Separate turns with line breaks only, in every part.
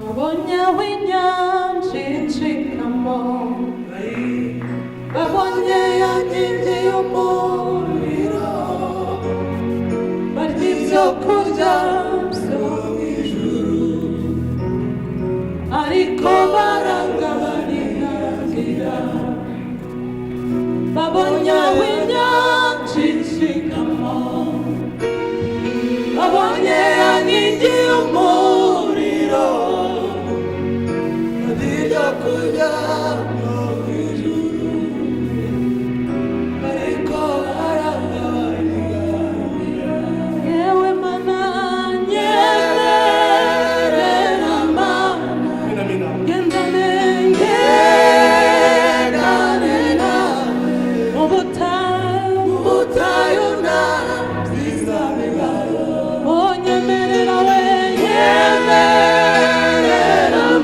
Babonye aho inyanja icikamo, babonye ya nkingi y'umuriro, barya ibyo kurya byo mu ijuru, ariko baranga barinangira. Babonye aho inyanja icikamo, babonye ya nkingi y'umuriro,
Ibyo kurya byo mu ijuru, ariko baranga barinangira.
Yewe Mana, nyemerera Mana, gendane, ngendane nawe mu butayu,
Ubutayu nta byiza bibayo.
Oh, nyemerera we, nyemerera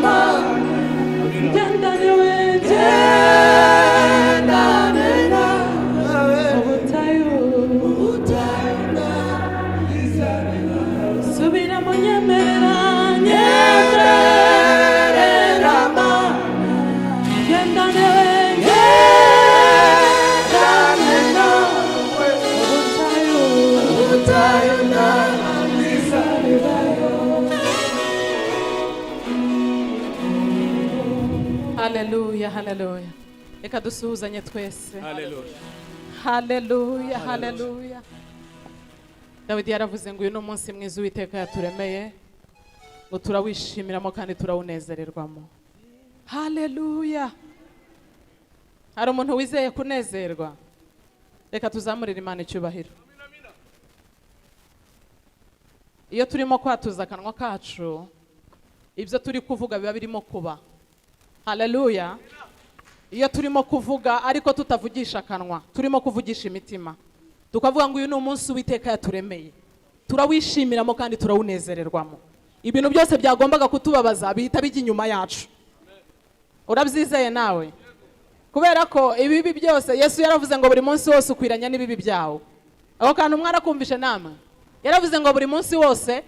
Mana, gendane we, gendane nawe mu butayu,
Ubutayu nta byiza bibayo.
Subira mu, nyemerera, nyemerera Mana, gendane we, gendane nawe mu butayu,
Ubutayu nta byiza bibayo.
Haleluya, haleluya! Reka dusuhuzanye twese.
Haleluya.
Haleluya, haleluya! Dawidi yaravuze ngo uyu ni umunsi mwiza Uwiteka yaturemeye, ngo turawishimiramo kandi turawunezererwamo. Haleluya! Hari umuntu wizeye kunezerwa? Reka tuzamurire Imana icyubahiro. Iyo turimo kwatuza akanwa kacu, ibyo turi kuvuga biba birimo kuba. Haleluya! Iyo turimo kuvuga ariko tutavugisha akanwa, turimo kuvugisha imitima, tukavuga ngo uyu ni umunsi Uwiteka yaturemeye, turawishimiramo kandi turawunezererwamo, ibintu byose byagombaga kutubabaza bihita bijya inyuma yacu. Urabyizeye nawe? Kubera ko ibibi byose, Yesu yaravuze ngo buri munsi wose ukwiranya n'ibibi byawo. Ako kantu mwarakumvishe namwe? Yaravuze ngo buri munsi wose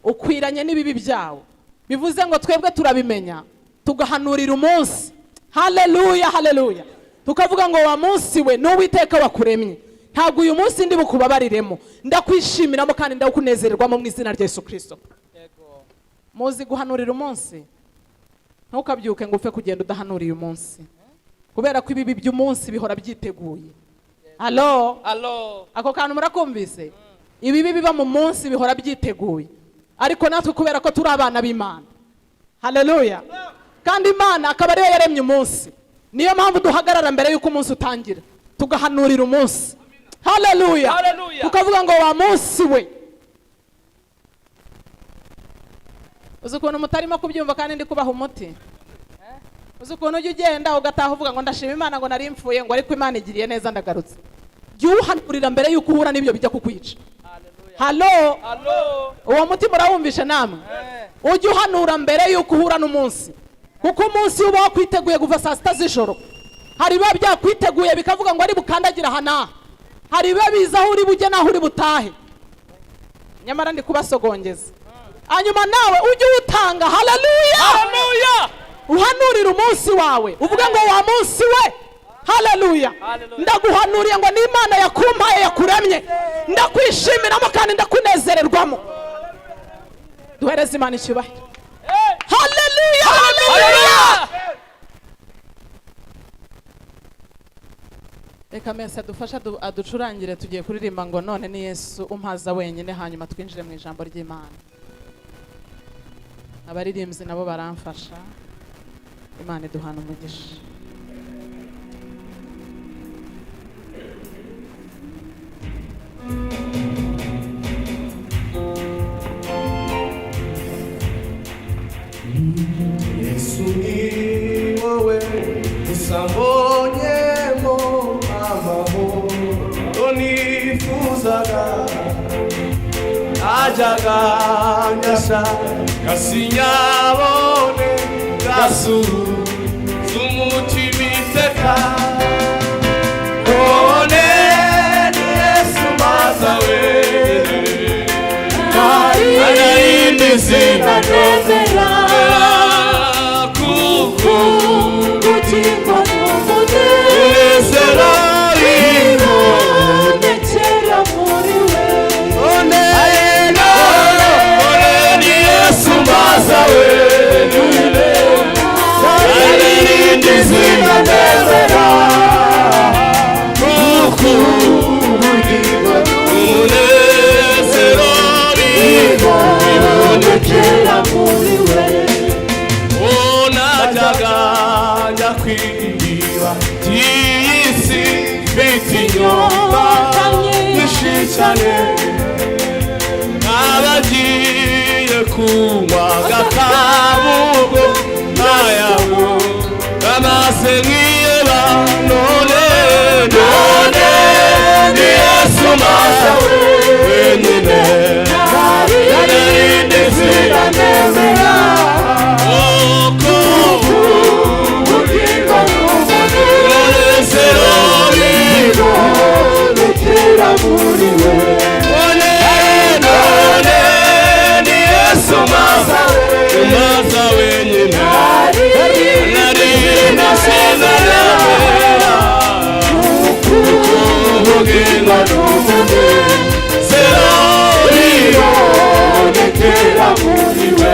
ukwiranye n'ibibi byawo. Bivuze ngo twebwe turabimenya, tugahanurira umunsi. Haleluya, haleluya! Tukavuga ngo wa munsi we, n'Uwiteka wakuremye, ntabwo uyu munsi ndi bukubabariremo, ndakwishimiramo kandi ndawukunezererwamo mu izina rya Yesu Kirisito. Muzi guhanurira umunsi? Ntukabyuke ngo upfe kugenda udahanuriye umunsi, kubera ko ibibi by'umunsi bihora byiteguye. Alo?
Alo.
Ako kantu murakumvise? Ibibi biba mu munsi bihora byiteguye, ariko natwe kubera ko turi abana b'Imana, haleluya, kandi Imana akaba ariyo yaremye umunsi, niyo mpamvu duhagarara mbere y'uko umunsi utangira, tugahanurira umunsi. Haleluya!
Haleluya.
Tukavuga ngo wa munsi we. Uzi ukuntu mutarimo kubyumva kandi ndi kubaha umuti? Uzi ukuntu ujya ugenda ugataha uvuga ngo ndashima Imana, ngo nari mfuye, ngo ariko Imana igiriye neza ndagarutse? Jya uwuhanurira mbere y'uko uhura n'ibyo bijya kukwica. Halo?
Alo.
Uwo muti murawumvishe namwe? Ujye uhanura mbere y'uko uhura n'umunsi, kuko umunsi uba wakwiteguye kuva saa 6 z'ijoro. Hari ibiba byakwiteguye bikavuga ngo ari bukandagira aha n'aha, hari ibiba biza aho uri bujye n'aho uri butahe. Nyamara ndi kubasogongeza. Hanyuma nawe ujye uwutanga. Haleluya!
Haleluya.
Uhanurire umunsi wawe, uvuge ngo wa munsi we, haleluya,
Haleluya.
ndaguhanuriye ngo n'Imana yakumpaye, yakuremye, ndakwishimiramo kandi ndakunezererwamo. Duhereze Imana icyubahiro. Haleluya, haleluya! Reka mese adufashe, aducurangire. Tugiye kuririmba ngo none ni Yesu umpaza wenyine, hanyuma twinjire mu ijambo ry'Imana. Abaririmbyi nabo baramfasha. Imana iduhana umugisha.
Yesu, ni wowe gusa mbonyemo amahoro nifuzaga, najyaga nyashaka sinyabone, gasuhuza umutima iteka. None ni Yesu maza wenyine, nta rindi zina nemera. Kunywa agakabugo ntayabu amaze nkiyeba. None, none ni Yesu maza wenyine, narindi zina nemera uko umunezero
Bibonekera muri we.
None, none ni Yesu maza, maza wenyine, narindi zina nemera ubugingo n'umunezero
Bibonekera muri we.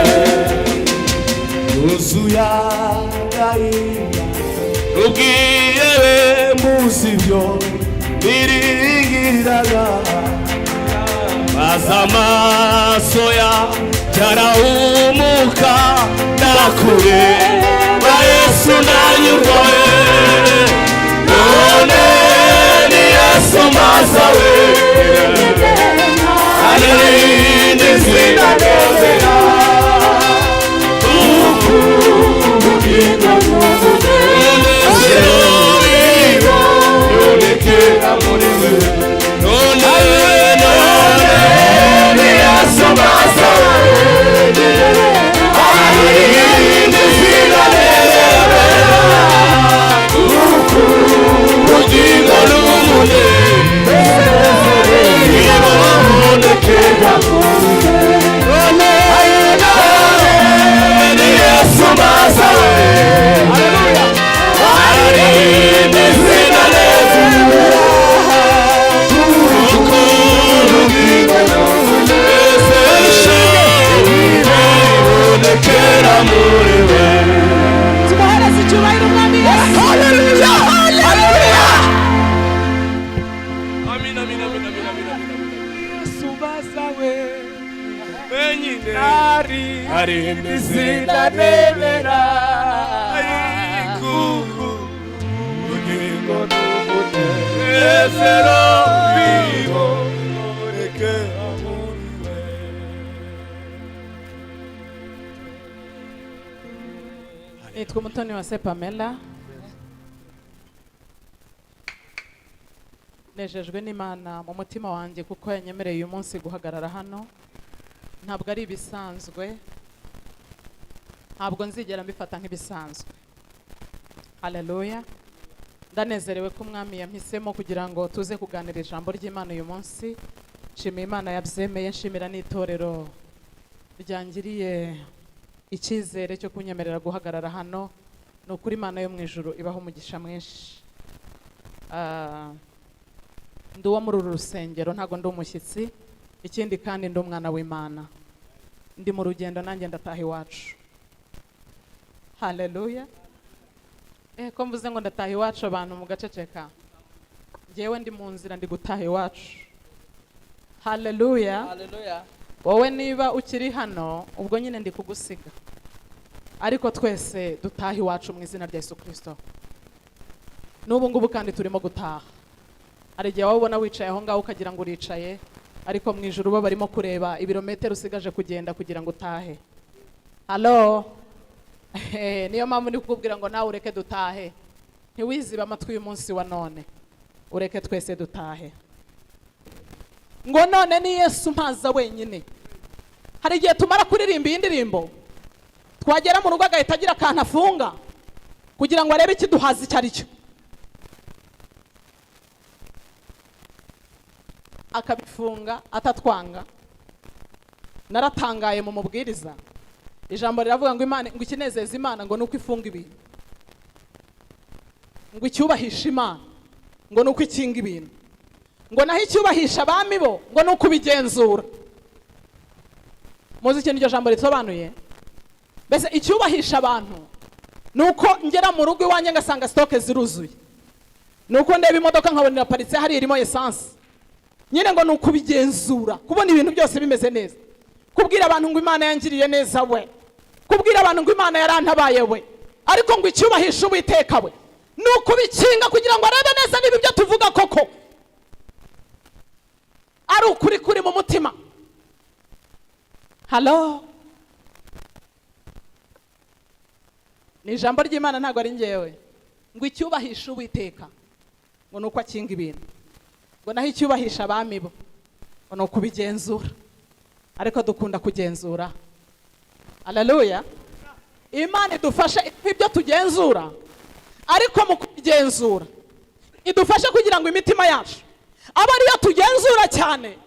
Yuzuye agahinda ubwiyebe, mbuze ibyo niringiraga, maze amaso yanjye arahumuka, ndakureba Yesu, ndanyurwa we. None ni Yesu maza we, narindi zina nemera
Ubugingo
umunezero bibonekera muri we. None, none ni Yesu maza narindi zina nemera ubugingo n'umunezero bibonekera none, none ni Yesu maza narindi zina nemera ubugingo n'umunezero bibonekera muri we.
Tumuhereze icyubahiro Umwami Yesu.
Haleluya! Haleluya! Amina, amina, amina, amina, amina, amina.
Yesu bazawe
Wenyine
ari
ari
izina nemera
Ayikuku
ubugingo n'umunezero bibonekera muri we.
Nitwa Umutoni wa se Pamela. Nejejwe n'Imana mu mutima wanjye kuko yanyemereye uyu munsi guhagarara hano. Ntabwo ari ibisanzwe, ntabwo nzigera mbifata nk'ibisanzwe. Haleluya! Ndanezerewe ko Umwami yampisemo kugira ngo tuze kuganira ijambo ry'Imana uyu munsi. Nshimiye Imana yabyemeye, nshimira n'itorero ryangiriye icyizere cyo kunyemerera guhagarara hano. Ni ukuri, Imana yo mu ijuru ibaho umugisha mwinshi. Ndi uwo muri uru rusengero, ntabwo ndi umushyitsi. Ikindi kandi, ndi umwana w'Imana, ndi mu rugendo, nanjye ndataha iwacu. Haleluya! Ko mvuze ngo ndataha iwacu, abantu mugaceceka. Njyewe ndi mu nzira, ndi gutaha iwacu. Haleluya!
Haleluya.
Wowe niba ukiri hano, ubwo nyine ndi kugusiga, ariko twese dutaha iwacu mu izina rya Yesu Kirisito. N'ubu ngubu kandi turimo gutaha. Hari igihe waba ubona wicaye aho ngaho ukagira ngo uricaye, ariko mu ijuru bo barimo kureba ibirometero usigaje kugenda kugira ngo utahe. Halo? Niyo mpamvu ndi kukubwira ngo nawe ureke dutahe. Ntiwizibe amatwi uyu munsi wa none, ureke twese dutahe. Ngo none ni Yesu mpaza wenyine. Hari igihe tumara kuririmba iyi ndirimbo, twagera mu rugo agahita agira akantu afunga kugira ngo arebe ikiduhaza icyo ari cyo, akabifunga atatwanga. Naratangaye mu mubwiriza, ijambo riravuga ngo Imana, ngo ikinezeza Imana ngo ni uko ifunga ibintu, ngo icyubahisha Imana ngo ni uko ikinga ibintu, ngo naho icyubahisha abami bo ngo ni uko ubigenzura. Muzi ikintu iryo jambo risobanuye? Mbese icyubahisha abantu ni uko ngera mu rugo iwanjye ngasanga stock ziruzuye, ni uko ndeba imodoka nkabona iraparitse hariya irimo essence nyine, ngo ni ukubigenzura, kubona ibintu byose bimeze neza, kubwira abantu ngo Imana yangiriye neza we, kubwira abantu ngo Imana yarantabaye we. Ariko ngo icyubahisha Uwiteka we ni ukubikinga kugira ngo arebe neza niba ibyo tuvuga koko ari ukuri kuri mu mutima. Halo? Ni ijambo ry'Imana, ntabwo ari ngewe. Ngo icyubahisha Uwiteka ngo ni uko akinga ibintu, ngo naho icyubahisha abami bo ngo ni ukubigenzura. Ariko dukunda kugenzura. Haleluya! Imana idufashe ibyo tugenzura, ariko mu kubigenzura idufashe kugira ngo imitima yacu abe ariyo tugenzura cyane,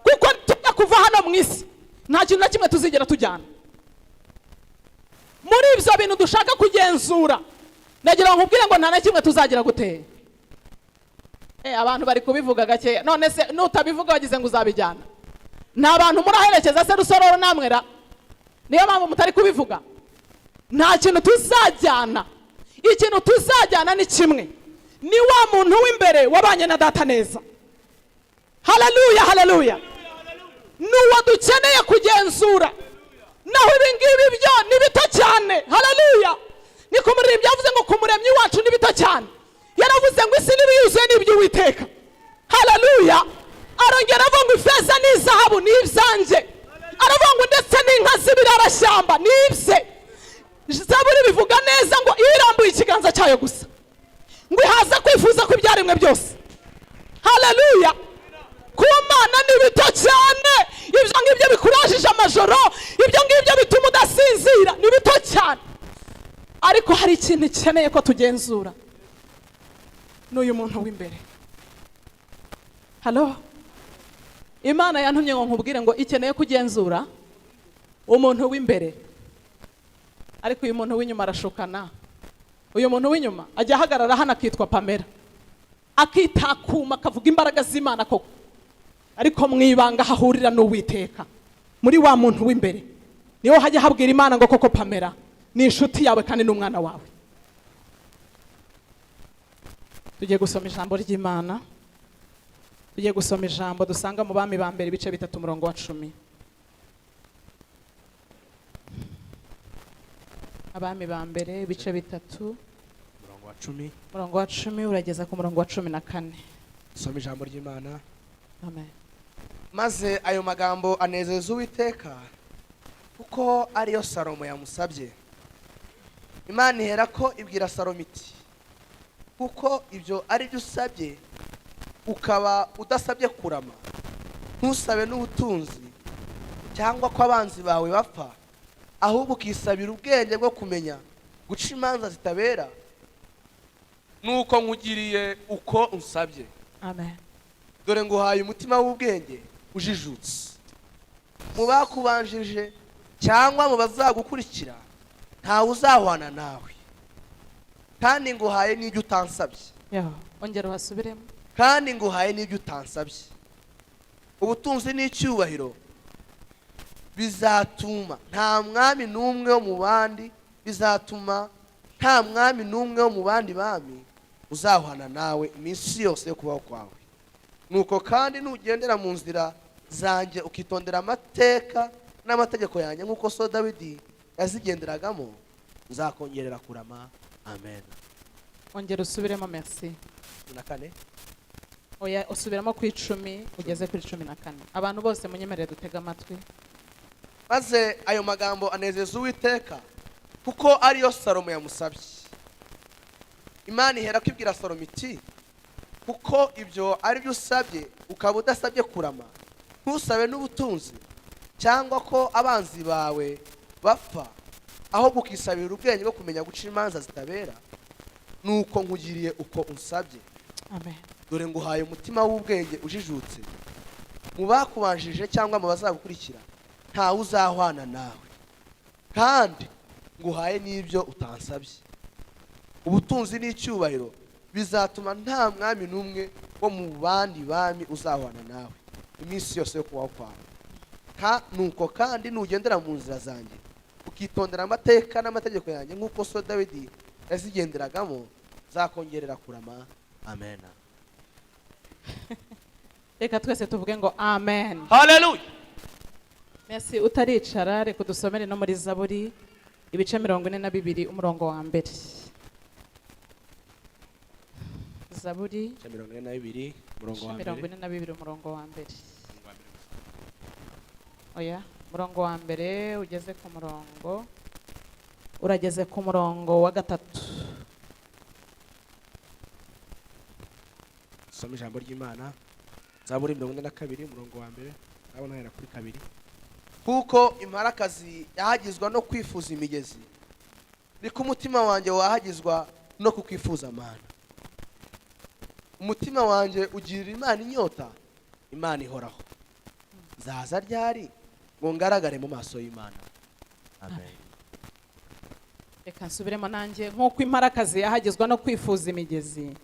kuko tujya kuva hano mu isi nta kintu na kimwe tuzigera tujyana muri ibyo bintu dushaka kugenzura. Ndagira ngo nkubwire ngo nta na kimwe tuzagira gutera. Abantu bari kubivuga gakeya. None se nutabivuga wagize ngo uzabijyana? Nta bantu muraherekeza se Rusororo namwera? Niyo mpamvu mutari kubivuga. Nta kintu tuzajyana. Ikintu tuzajyana ni kimwe, ni wa muntu w'imbere wabanye na Data neza. Haleluya, haleluya! Ni uwo dukeneye kugenzura, naho ibi ngibi byo ni bito cyane. Haleluya! Ni ku muririmbyi yavuze ngo ku Muremyi wacu ni bito cyane. Yaravuze ngo isi n'ibiyuzuye ni iby'Uwiteka. Haleluya! Arongera avuga ngo ifeza n'izahabu ni ibyanjye. Aravuga ngo ndetse n'inka z'ibirarashyamba ni ibye. Zaburi bivuga neza ngo iyo irambuye ikiganza cyayo gusa ngo ihaze kwifuza ko ibyaremwe byose. Haleluya! Ku Mana ni bito cyane. Ibyo ngibyo bikurajije amajoro, ibyo ngibyo bituma udasinzira, ni bito cyane. Ariko hari ikintu ikeneye ko tugenzura, n'uyu muntu w'imbere. Halo, Imana yantumye ngo nkubwire ngo ikeneye kugenzura umuntu w'imbere. Ariko uyu muntu w'inyuma arashukana. Uyu muntu w'inyuma ajya ahagarara hano akitwa Pamela, akitakuma, akavuga imbaraga z'Imana koko, ariko mu ibanga hahurira n'Uwiteka muri wa muntu w'imbere, niho hajya habwira Imana ngo koko Pamela ni inshuti yawe kandi ni umwana wawe. Tugiye gusoma ijambo ry'Imana. Tugiye gusoma ijambo dusanga mu Bami ba Mbere, ibice 3, umurongo wa 10. Abami ba Mbere, ibice 3,
umurongo wa 10,
umurongo wa 10 urageza ku murongo wa 14.
Soma ijambo ry'Imana.
Amen.
Maze ayo magambo anezeza Uwiteka, kuko ariyo Salomo yamusabye. Imana ihera ko ibwira Salomo iti: "Kuko ibyo ari byo usabye, ukaba udasabye kurama, ntusabe n'ubutunzi cyangwa ko abanzi bawe bapfa, ahubwo ukisabira ubwenge bwo kumenya guca imanza zitabera, nuko nkugiriye uko unsabye."
Amen.
"Dore nguhaye umutima w'ubwenge ujijutse. Mu bakubanjije cyangwa mu bazagukurikira ntawe uzahwana nawe. Kandi nguhaye n'ibyo utansabye."
Yo, ongera uhasubiremo.
"Kandi nguhaye n'ibyo utansabye, ubutunzi n'icyubahiro, bizatuma nta mwami n'umwe wo mu bandi bizatuma nta mwami n'umwe wo mu bandi bami uzahwana nawe iminsi yose yo kubaho kwawe. Nuko kandi nugendera mu nzira zanjye, ukitondera amateka n'amategeko yanjye nk'uko so Dawidi yazigenderagamo, nzakongerera kurama." Amen.
Ongera usubiremo, merci.
14.
Oya, usubiramo ku 10 ugeze kuri 14. Abantu bose munyemerere dutege amatwi.
Maze ayo magambo anezeza Uwiteka, kuko ariyo Salomo yamusabye. Imana ihera ko ibwira Salomo iti: "Kuko ibyo ari byo usabye, ukaba udasabye kurama, ntusabe n'ubutunzi cyangwa ko abanzi bawe bapfa, ahubwo ukisabira ubwenge bwo kumenya guca imanza zitabera, nuko nkugiriye uko unsabye."
Amen.
"Dore nguhaye umutima w'ubwenge ujijutse. Mu bakubanjije cyangwa mu bazagukurikira ntawe uzahwana nawe. Kandi nguhaye n'ibyo utansabye, ubutunzi n'icyubahiro, bizatuma nta mwami n'umwe wo mu bandi bami uzahwana nawe iminsi yose yo kubaho kwawe. Nuko kandi nugendera mu nzira zanjye, ukitondera amateka n'amategeko yanjye nk'uko so Dawidi yazigenderagamo, nzakongerera kurama." Amen.
Reka twese tuvuge ngo amen.
Haleluya.
Merci. Utaricara, reka udusomere no muri Zaburi, ibice 42, umurongo wa 1. Zaburi
42, umurongo wa
mirongo
1.
42, umurongo wa 1. Oya, umurongo wa 1 ugeze ku murongo Urageze ku murongo wa 3.
Soma ijambo ry'Imana, Zaburi 42, umurongo wa mbere, ndabona hera kuri 2.
Kuko imparakazi yahagizwa no kwifuza imigezi, niko umutima wanjye wahagizwa no kukwifuza Mana. Umutima wanjye ugirira Imana inyota, Imana ihoraho. Nzaza ryari ngo ngaragare mu maso y'Imana? Amen.
Reka nsubiremo nanjye. Nk'uko imparakazi yahagizwa no kwifuza imigezi,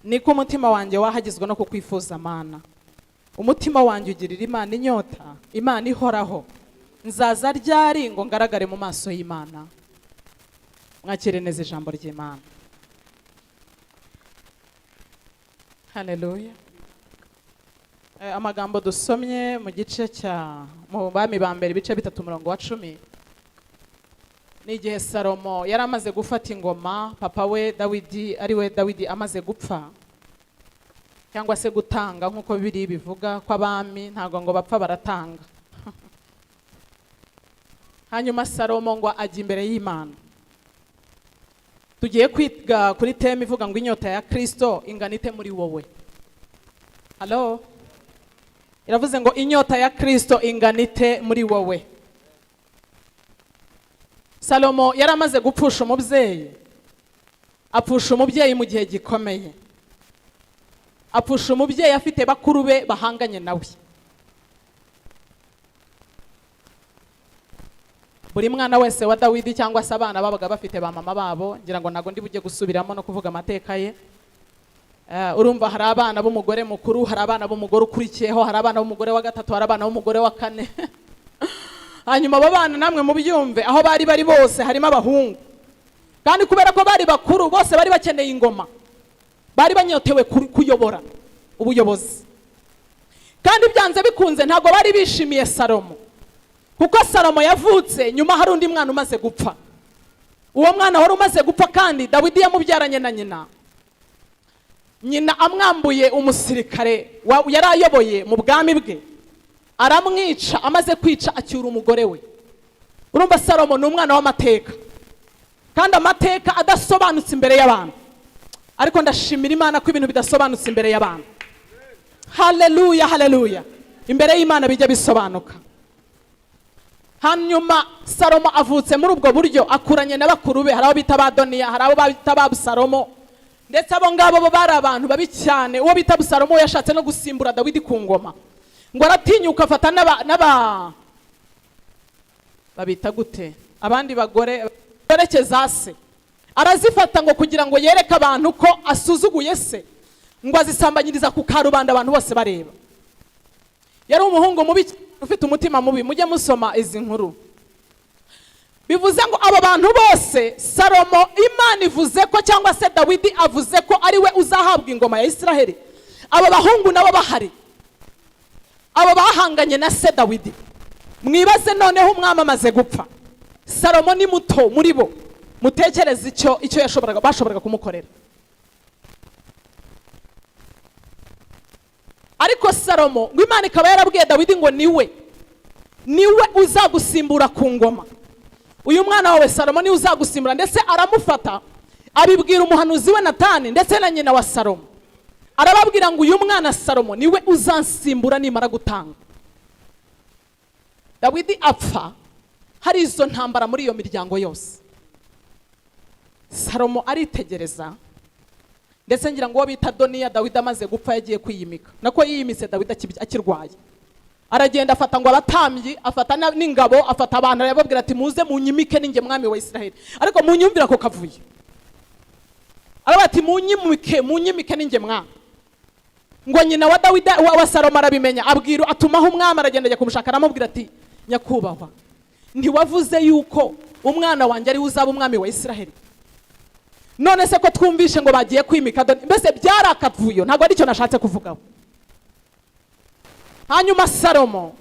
niko umutima wanjye wahagizwa no kukwifuza Mana. Umutima wanjye ugirira Imana inyota, Imana ihoraho. Nzaza ryari ngo ngaragare mu maso y'Imana? Mwakire neza ijambo ry'Imana. Haleluya. Amagambo dusomye mu gice cya mu Bami ba mbere, ibice 3, umurongo wa 10, ni igihe Salomo yari amaze gufata ingoma, papa we Dawidi, ari we Dawidi, amaze gupfa cyangwa se gutanga, nk'uko Bibiliya bivuga ko abami ntabwo ngo bapfa, baratanga. Hanyuma Salomo ngo ajya imbere y'Imana. Tugiye kwiga kuri theme ivuga ngo inyota ya Kristo ingana ite muri wowe. Hello? Iravuze ngo inyota ya Kristo ingana ite muri wowe. Salomo yari amaze gupfusha umubyeyi, apfusha umubyeyi mu gihe gikomeye, apfusha umubyeyi afite bakuru be bahanganye nawe. Buri mwana wese wa Dawidi cyangwa se abana babaga bafite ba mama babo, ngira ngo ntago ndi bujye gusubiramo no kuvuga amateka ye. Urumva hari abana b'umugore mukuru, hari abana b'umugore ukurikiyeho, hari abana b'umugore wa 3, hari abana b'umugore wa 4. Hanyuma abo bana namwe mubyumve, aho bari bari bose harimo abahungu, kandi kubera ko bari bakuru bose bari bakeneye ingoma, bari banyotewe kuyobora ubuyobozi. Kandi byanze bikunze ntabwo bari bishimiye Salomo, kuko Salomo yavutse nyuma hari undi mwana umaze gupfa. Uwo mwana wari umaze gupfa kandi Dawidi yamubyaranye na nyina. Nyina amwambuye umusirikare yari ayoboye mu bwami bwe, aramwica. Amaze kwica acyura umugore we. Urumva Salomo ni umwana w'amateka, kandi amateka adasobanutse imbere y'abantu. Ariko ndashimira Imana ko ibintu bidasobanutse imbere y'abantu. Haleluya, haleluya. Imbere y'Imana bijya bisobanuka. Hanyuma Salomo avutse muri ubwo buryo, akuranye na bakuru be, hari abo bita ba Doniya, hari abo bita ba Abusalomo, ndetse abo ngabo bo bari abantu babi cyane. Uwo bita Abusalomo yashatse no gusimbura Dawidi ku ngoma, ngo aratinyuka afata n'aba babita gute abandi bagore berekeza se, arazifata ngo kugira ngo yereke abantu ko asuzuguye se, ngo azisambanyiriza ku karubanda abantu bose bareba. Yari umuhungu mubi ufite umutima mubi. Mujye musoma izi nkuru. Bivuze ngo abo bantu bose Salomo Imana ivuze ko, cyangwa se Dawidi avuze ko ari we uzahabwa ingoma ya Israheli, abo bahungu nabo bahari, abo bahanganye na se Dawidi. Mwibaze noneho umwami amaze gupfa, Salomo ni muto muri bo, mutekereze icyo bashoboraga kumukorera. Ariko Salomo ngo Imana ikaba yarabwiye Dawidi ngo niwe uzagusimbura ku ngoma. Uyu mwana wawe Salomo niwe uzagusimbura. Ndetse aramufata abibwira umuhanuzi we Natani ndetse na nyina wa Salomo, arababwira ngo uyu mwana Salomo niwe uzansimbura nimara gutanga. Dawidi apfa hari izo ntambara muri iyo miryango yose. Salomo aritegereza, ndetse ngira ngo uwo bita Doniya Dawidi amaze gupfa yagiye kwiyimika, nako yiyimitse Dawidi akirwaye. Aragenda afata ngo abatambyi, afata n'ingabo, afata abantu, arababwira ati muze munyimike ninjye mwami wa Israheli, ariko munyumvira ko kavuye. Aravuga ati munyimike, munyimike ninjye mwami. Ngo nyina wa Dawidi wa Salomo arabimenya, abwira, atumaho umwami, aragenda ajya kumushaka, aramubwira ati nyakubahwa, ntiwavuze yuko umwana wanjye ari we uzaba umwami wa Israheli? None se ko twumvishe ngo bagiye kwimika Doni? Mbese byari akavuyo, ntabwo aricyo nashatse kuvugaho. Hanyuma Salomo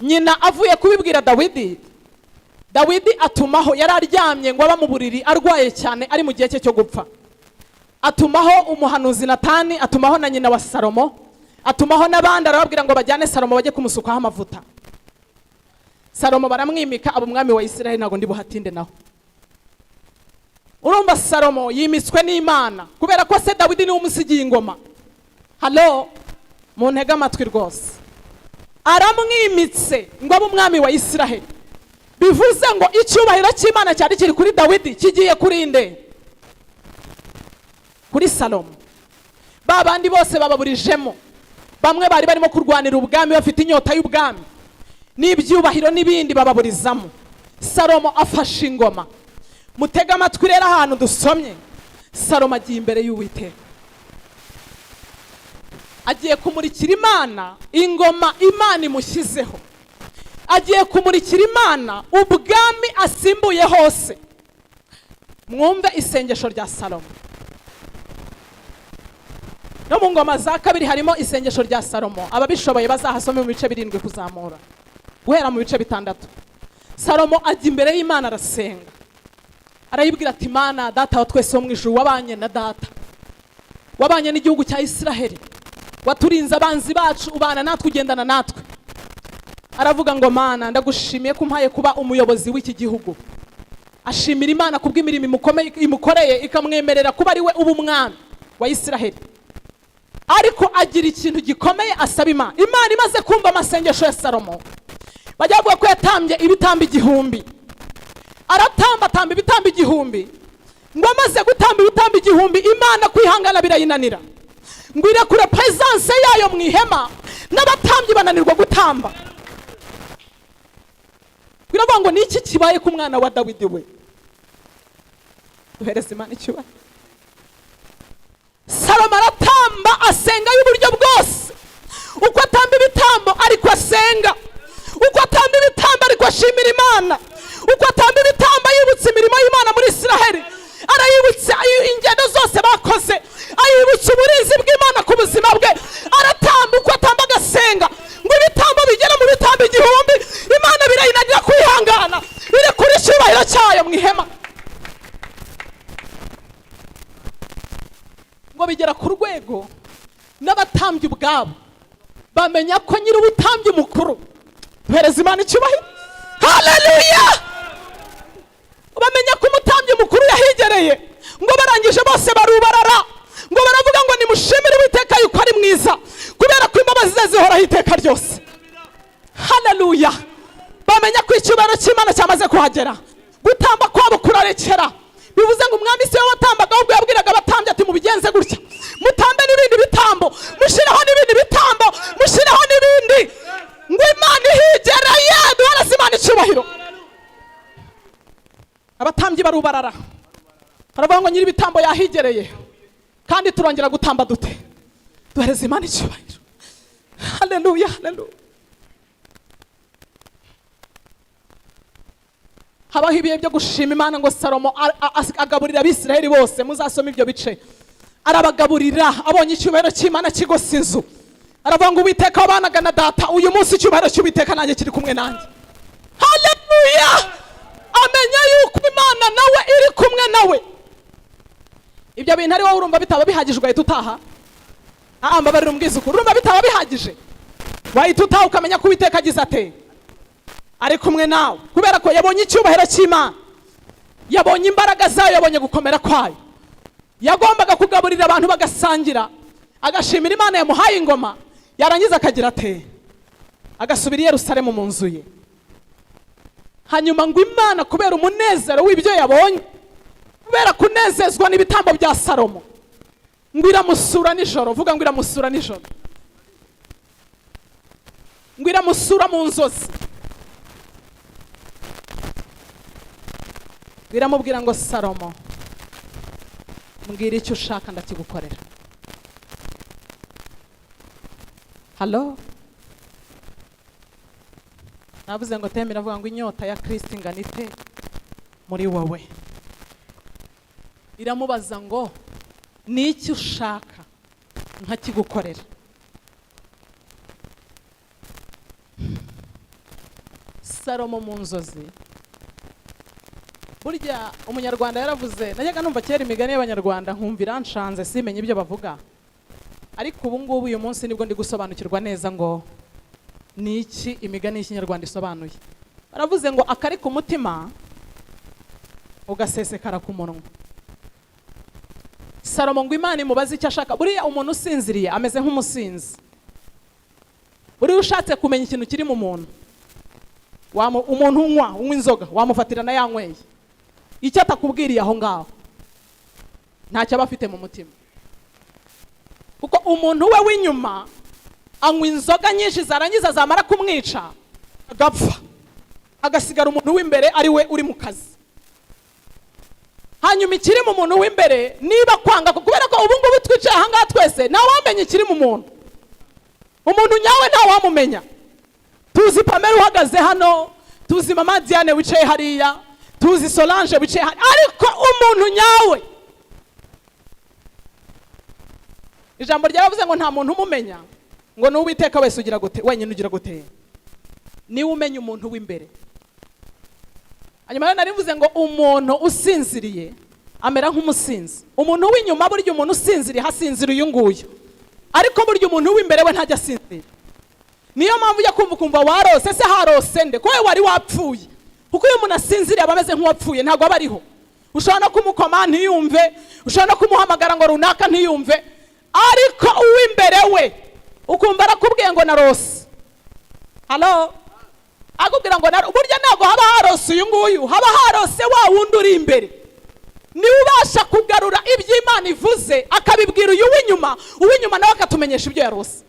nyina avuye kubibwira Dawidi, Dawidi atumaho, yari aryamye ngo aba mu buriri arwaye cyane, ari mu gihe cye cyo gupfa. Atumaho umuhanuzi Natani, atumaho na nyina wa Salomo, atumaho n'abandi, arababwira ngo bajyane Salomo bajye kumusukaho amavuta. Salomo baramwimika aba umwami wa Israheli. Ntabwo ndi buhatinde naho. Urumva Salomo yimitswe n'Imana kubera ko se Dawidi niwe umusigiye ingoma. Halo, muntege amatwi rwose. Aramwimitse ngo abe umwami wa Isiraheli, bivuze ngo icyubahiro cy'Imana cyari kiri kuri Dawidi kigiye kuri nde? Kuri Salomo. Ba bandi bose bababurijemo, bamwe bari barimo kurwanira ubwami, bafite inyota y'ubwami n'ibyubahiro n'ibindi, bababurizamo. Salomo afashe ingoma. Mutege amatwi rero ahantu dusomye, Salomo agiye imbere y'Uwiteka, agiye kumurikira Imana ingoma Imana imushyizeho, agiye kumurikira Imana ubwami asimbuye hose. Mwumve isengesho rya Salomo. No mu Ngoma za Kabiri harimo isengesho rya Salomo, ababishoboye bazahasome mu bice 7 kuzamura, guhera mu bice 6. Salomo ajya imbere y'Imana arasenga, arayibwira ati: "Imana Data wa twese wo mu ijuru, wabanye na data, wabanye n'igihugu cya Isiraheli, waturinze abanzi bacu, ubana natwe, ugendana natwe." Aravuga ngo: "Mana, ndagushimiye ko umpaye kuba umuyobozi w'iki gihugu." Ashimira Imana kubw'imirimo imukoreye, ikamwemerera kuba ari we uba umwami wa Isiraheli. Ariko agira ikintu gikomeye asaba Imana. Imana imaze kumva amasengesho ya Salomo, bajya bavuga ko yatambye ibitambo 1000, aratamba, atamba ibitambo 1000. Ngo amaze gutamba ibitambo 1000, Imana kwihangana birayinanira, ngo irekure presence yayo mu ihema, n'abatambyi bananirwa gutamba. Biravuga ngo: "Ni iki kibaye ku mwana wa Dawidi we?" Duhereze Imana icyubahiro. Salomo aratamba, asenga y'uburyo bwose. Uko atamba ibitambo ariko asenga, uko atamba ibitambo ariko ashimira Imana, uko atamba ibitambo yibutsa imirimo y'Imana muri Isiraheli, arayibutsa ingendo zose bakoze, ayibutsa uburinzi bw'Imana ku buzima bwe. Aratamba, uko atamba agasenga, ngo ibitambo bigere mu bitambo 1000, Imana birayinanira kwihangana, irekura icyubahiro cyayo mu ihema. Ngo bigera ku rwego n'abatambyi ubwabo bamenya ko nyir'ubutambyi mukuru, duhereza Imana icyubahiro, haleluya, bamenya ko umutambyi mukuru yahigereye. Ngo barangije bose barubarara, ngo baravuga ngo: "Nimushimire Uwiteka yuko ari mwiza, kubera ko imbabazi ze zihoraho iteka ryose." Haleluya! Bamenya ko icyubahiro cy'Imana cyamaze kuhagera, gutamba kwabo kurarekera. Bivuze ngo umwami si we watambaga, ahubwo yabwiraga abatambyi ati: "Mubigenze gutya, mutambe n'ibindi bitambo, mushireho n'ibindi bitambo, mushireho n'ibindi." Ngo Imana ihigereye. Duhereze Imana icyubahiro. Abatambyi barubarara, baravuga ngo: "Nyir'ibitambo yahigereye, kandi turongera gutamba dute?" Duhereze Imana icyubahiro. Haleluya, haleluya! Habaho ibihe byo gushima Imana. Ngo Salomo agaburira Abisiraheli bose, muzasome ibyo bice. Arabagaburira, abonye icyubahiro cy'Imana kigose inzu, aravuga ngo: "Uwiteka wabanaga na data, uyu munsi icyubahiro cy'Uwiteka nanjye kiri kumwe nanjye." Haleluya! Amenya yuko Imana nawe iri kumwe nawe. Ibyo bintu ari wowe, urumva bitaba bihagije ugahita utaha? Ah, mbabarira umbwiza ukuri, urumva bitaba bihagije wahita utaha, ukamenya ko Uwiteka agize ate? Ari kumwe nawe. Kubera ko yabonye icyubahiro cy'Imana, yabonye imbaraga zayo, yabonye gukomera kwayo. Yagombaga kugaburira abantu bagasangira, agashimira Imana yamuhaye ingoma, yarangiza akagira ate? Agasubira i Yerusalemu mu nzu ye. Hanyuma ngo Imana, kubera umunezero w'ibyo yabonye, kubera kunezezwa n'ibitambo bya Salomo, ngo iramusura nijoro. Vuga ngo: "Iramusura nijoro." Ngo iramusura mu nzozi, iramubwira ngo: "Salomo, mbwira icyo ushaka ndakigukorera." Halo, navuze ngo thème iravuga ngo: "Inyota ya Kristo ingana ite muri wowe?" Iramubaza ngo: "Ni iki ushaka nkakigukorera?" Salomo mu nzozi. Burya Umunyarwanda yaravuze, najyaga numva kera imigani y'Abanyarwanda nkumva iranshanze, simenye ibyo bavuga, ariko ubu ngubu uyu munsi nibwo ndi gusobanukirwa neza ngo ni iki imigani y'Ikinyarwanda isobanuye. Baravuze ngo: "Akari ku mutima ugasesekara ku munwa." Salomo ngo Imana imubaze icyo ashaka. Buriya umuntu usinziriye ameze nk'umusinzi. Buriya ushatse kumenya ikintu kiri mu muntu, umuntu unywa inzoga wamufatira na yanyweye, icyo atakubwiriye aho ngaho ntacyo aba afite mu mutima. Kuko umuntu we w'inyuma anywa inzoga nyinshi, zarangiza zamara kumwica agapfa, agasigara umuntu w'imbere ari we uri mu kazi. Hanyuma ikiri mu muntu w'imbere niba kwanga, kubera ko ubu ngubu twicaye aha ngaha twese ntawamenya ikiri mu muntu. Umuntu nyawe ntawamumenya. Tuzi Pamela uhagaze hano, tuzi Mama Diane wicaye hariya, tuzi Solange wicaye hariya, ariko umuntu nyawe, ijambo ryaravuze ngo nta muntu umumenya, ngo ni Uwiteka wese ugira gute, wenyine ugira gute, niwe umenya umuntu w'imbere. Hanyuma rero narivuze ngo umuntu usinziriye amera nk'umusinzi. Umuntu w'inyuma, burya umuntu usinziriye hasinzira uyu nguyu, ariko burya umuntu w'imbere we ntajya asinzira. Niyo mpamvu ujya kumva ukumva warose, se harose nde? Ko we wari wapfuye. Kuko iyo umuntu asinziriye aba ameze nk'uwapfuye, ntabwo aba ariho. Ushobora no kumukoma ntiyumve, ushobora no kumuhamagara ngo runaka ntiyumve, ariko uw'imbere we ukumva arakubwiye ngo narose. Halo? Akubwira ngo burya ntabwo haba harose uyu nguyu, haba harose wa wundi uri imbere. Niwe ubasha kugarura ibyo Imana ivuze akabibwira uyu w'inyuma, uw'inyuma nawe akatumenyesha ibyo yarose.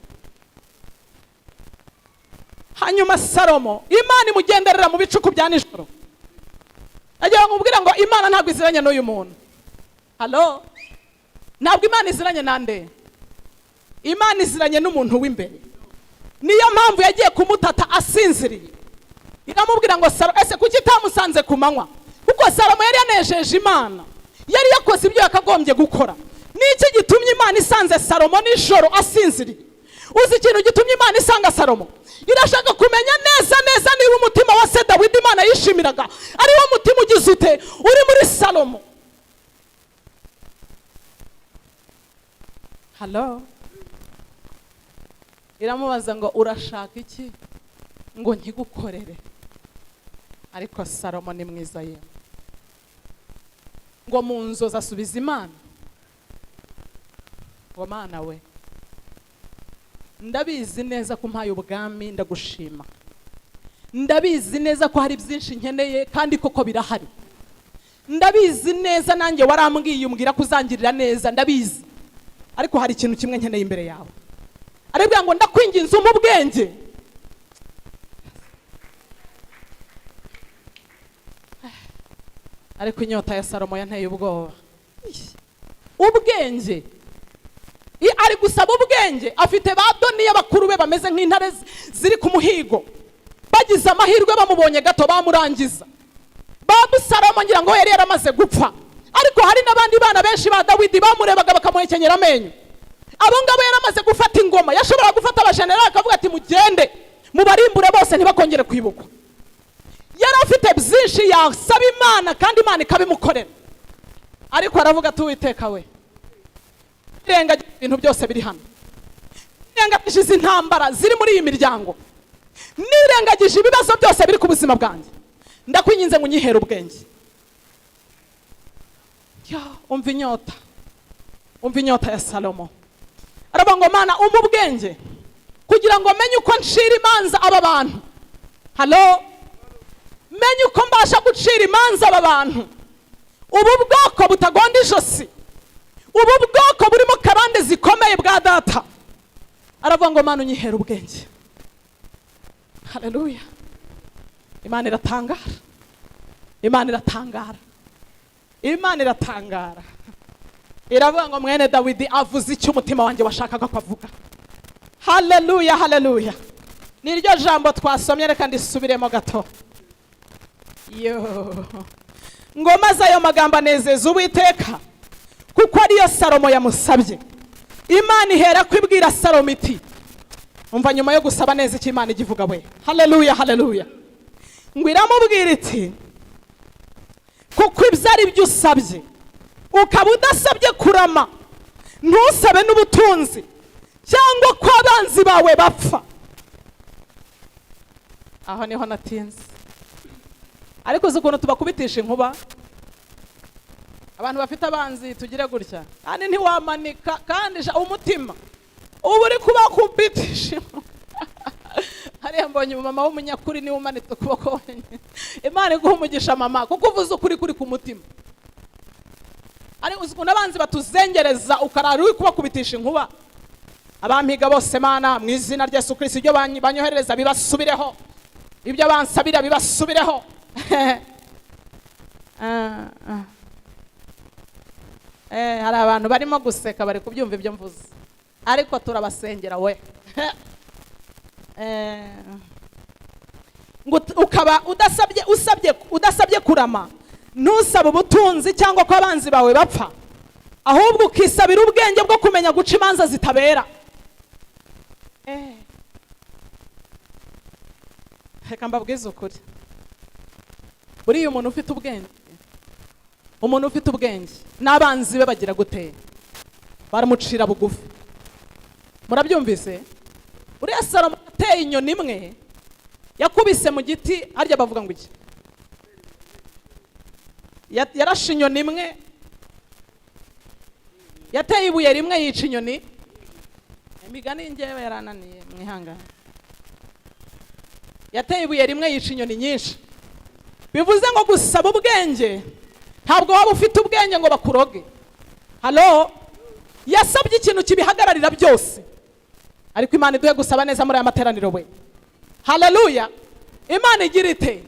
Hanyuma Salomo Imana imugenderera mu bicuku bya nijoro. Agira ngo umubwire ngo Imana ntabwo iziranye n'uyu muntu. Halo? Ntabwo Imana iziranye nande? Imana iziranye n'umuntu w'imbere. Niyo mpamvu yagiye kumutata asinziriye. Iramubwira ngo Salomo, ese kuki itamusanze ku manywa? Kuko Salomo yari yanejeje Imana, yari yakoze ibyo yakagombye gukora. Niki gitumye Imana isanze Salomo nijoro asinziriye? Uzi ikintu gitumye Imana isanga Salomo? Irashaka kumenya neza neza niba umutima wa se Dawidi Imana yishimiraga ari wo mutima ugize ute uri muri Salomo. Halo? Iramubaza ngo urashaka iki ngo nkigukorere? Ariko Salomo ni mwiza yemwe. Ngo mu nzozi asubiza Imana ngo Mana we, ndabizi neza ko umpaye ubwami, ndagushima. Ndabizi neza ko hari byinshi nkeneye kandi koko birahari. Ndabizi neza nanjye warambwiye umbwira ko uzangirira neza, ndabizi. Ariko hari ikintu kimwe nkeneye imbere yawe. Arabwira ngo ndakwinginze umpe ubwenge. Ariko inyota ya Salomo yanteye ubwoba. Ubwenge. Ari gusaba ubwenge, afite ba Doniya bakuru be bameze nk'intare ziri ku muhigo. Bagize amahirwe bamubonye gato bamurangiza. Ba Abusalomo ngira ngo yari yaramaze gupfa. Ariko hari n'abandi bana benshi ba Dawidi bamurebaga bakamuhekenyera amenyo. Abo ngabo yaramaze gufata ingoma, yashobora gufata abajenerali akavuga ati mugende mubarimbure bose ntibakongere kwibukwa. Yari afite byinshi yasaba Imana kandi Imana ikabimukorera. Ariko aravuga ati Uwiteka we, nirengagije ibintu byose biri hano, nirengagije izi ntambara ziri muri iyi miryango, nirengagije ibibazo byose biri ku buzima bwanjye, ndakwinginze ngo unyihere ubwenge. Ya, umva inyota, umva inyota ya Salomo. Aravuga ngo Mana umpe ubwenge kugira ngo menye uko ncira imanza aba bantu. Halo? Menye uko mbasha gucira imanza aba bantu. Ubu bwoko butagonda ijosi, ubu bwoko burimo karande zikomeye bwa data. Aravuga ngo Mana unyihere ubwenge. Haleluya. Imana iratangara. Imana iratangara. Imana iratangara. Iravuga ngo mwene Dawidi avuze icyo umutima wanjye washakaga ko avuga. Haleluya, haleluya. Niryo jambo twasomye, reka ndisubiremo gato. Yo. Ngo maze ayo magambo anezeza Uwiteka, kuko ariyo Salomo yamusabye. Imana ihera kwibwira Salomo iti, umva nyuma yo gusaba neza icyo Imana igivuga we. Haleluya, haleluya. Ngo iramubwira iti, kuko ibyo ari byo usabye, ukaba udasabye kurama, ntusabe n'ubutunzi cyangwa ko abanzi bawe bapfa. Aho niho natinze. Ariko uzi ukuntu tubakubitisha inkuba? Abantu bafite abanzi tugire gutya, kandi ntiwamanika, kandi sha umutima uba uri kubakubitisha. Hariya mbonye umumama w'umunyakuri, niwe umanitse ukuboko wenyine. Imana iguha umugisha mama, kuko uvuze ukuri kuri ku mutima. Ariko uzi ukuntu abanzi batuzengereza, ukarara uri kubakubitisha inkuba. Abampiga bose, Mana, mu izina rya Yesu Kristo, ibyo banyoherereza bibasubireho, ibyo bansabira bibasubireho. Ah, ah. Hari abantu barimo guseka, bari kubyumva ibyo mvuze, ariko turabasengera we. Ngo ukaba udasabye, usabye udasabye kurama, ntusabe ubutunzi cyangwa ko abanzi bawe bapfa, ahubwo ukisabira ubwenge bwo kumenya guca imanza zitabera. Reka mbabwize ukuri, buriya umuntu ufite ubwenge, umuntu ufite ubwenge n'abanzi be bagira gute? Baramucira bugufi. Murabyumvise? Uriya Salomo ateye inyoni imwe yakubise mu giti, harya bavuga ngo iki? Yarashe inyoni imwe, yateye ibuye rimwe yica inyoni. Imigani ngewe yarananiye, mwihangane. Yateye ibuye rimwe yica inyoni nyinshi. Bivuze ngo gusaba ubwenge, ntabwo waba ufite ubwenge ngo bakuroge. Halo, yasabye ikintu kibihagararira byose. Ariko Imana iduhe gusaba neza muri aya materaniro we. Haleluya! Imana igira ite?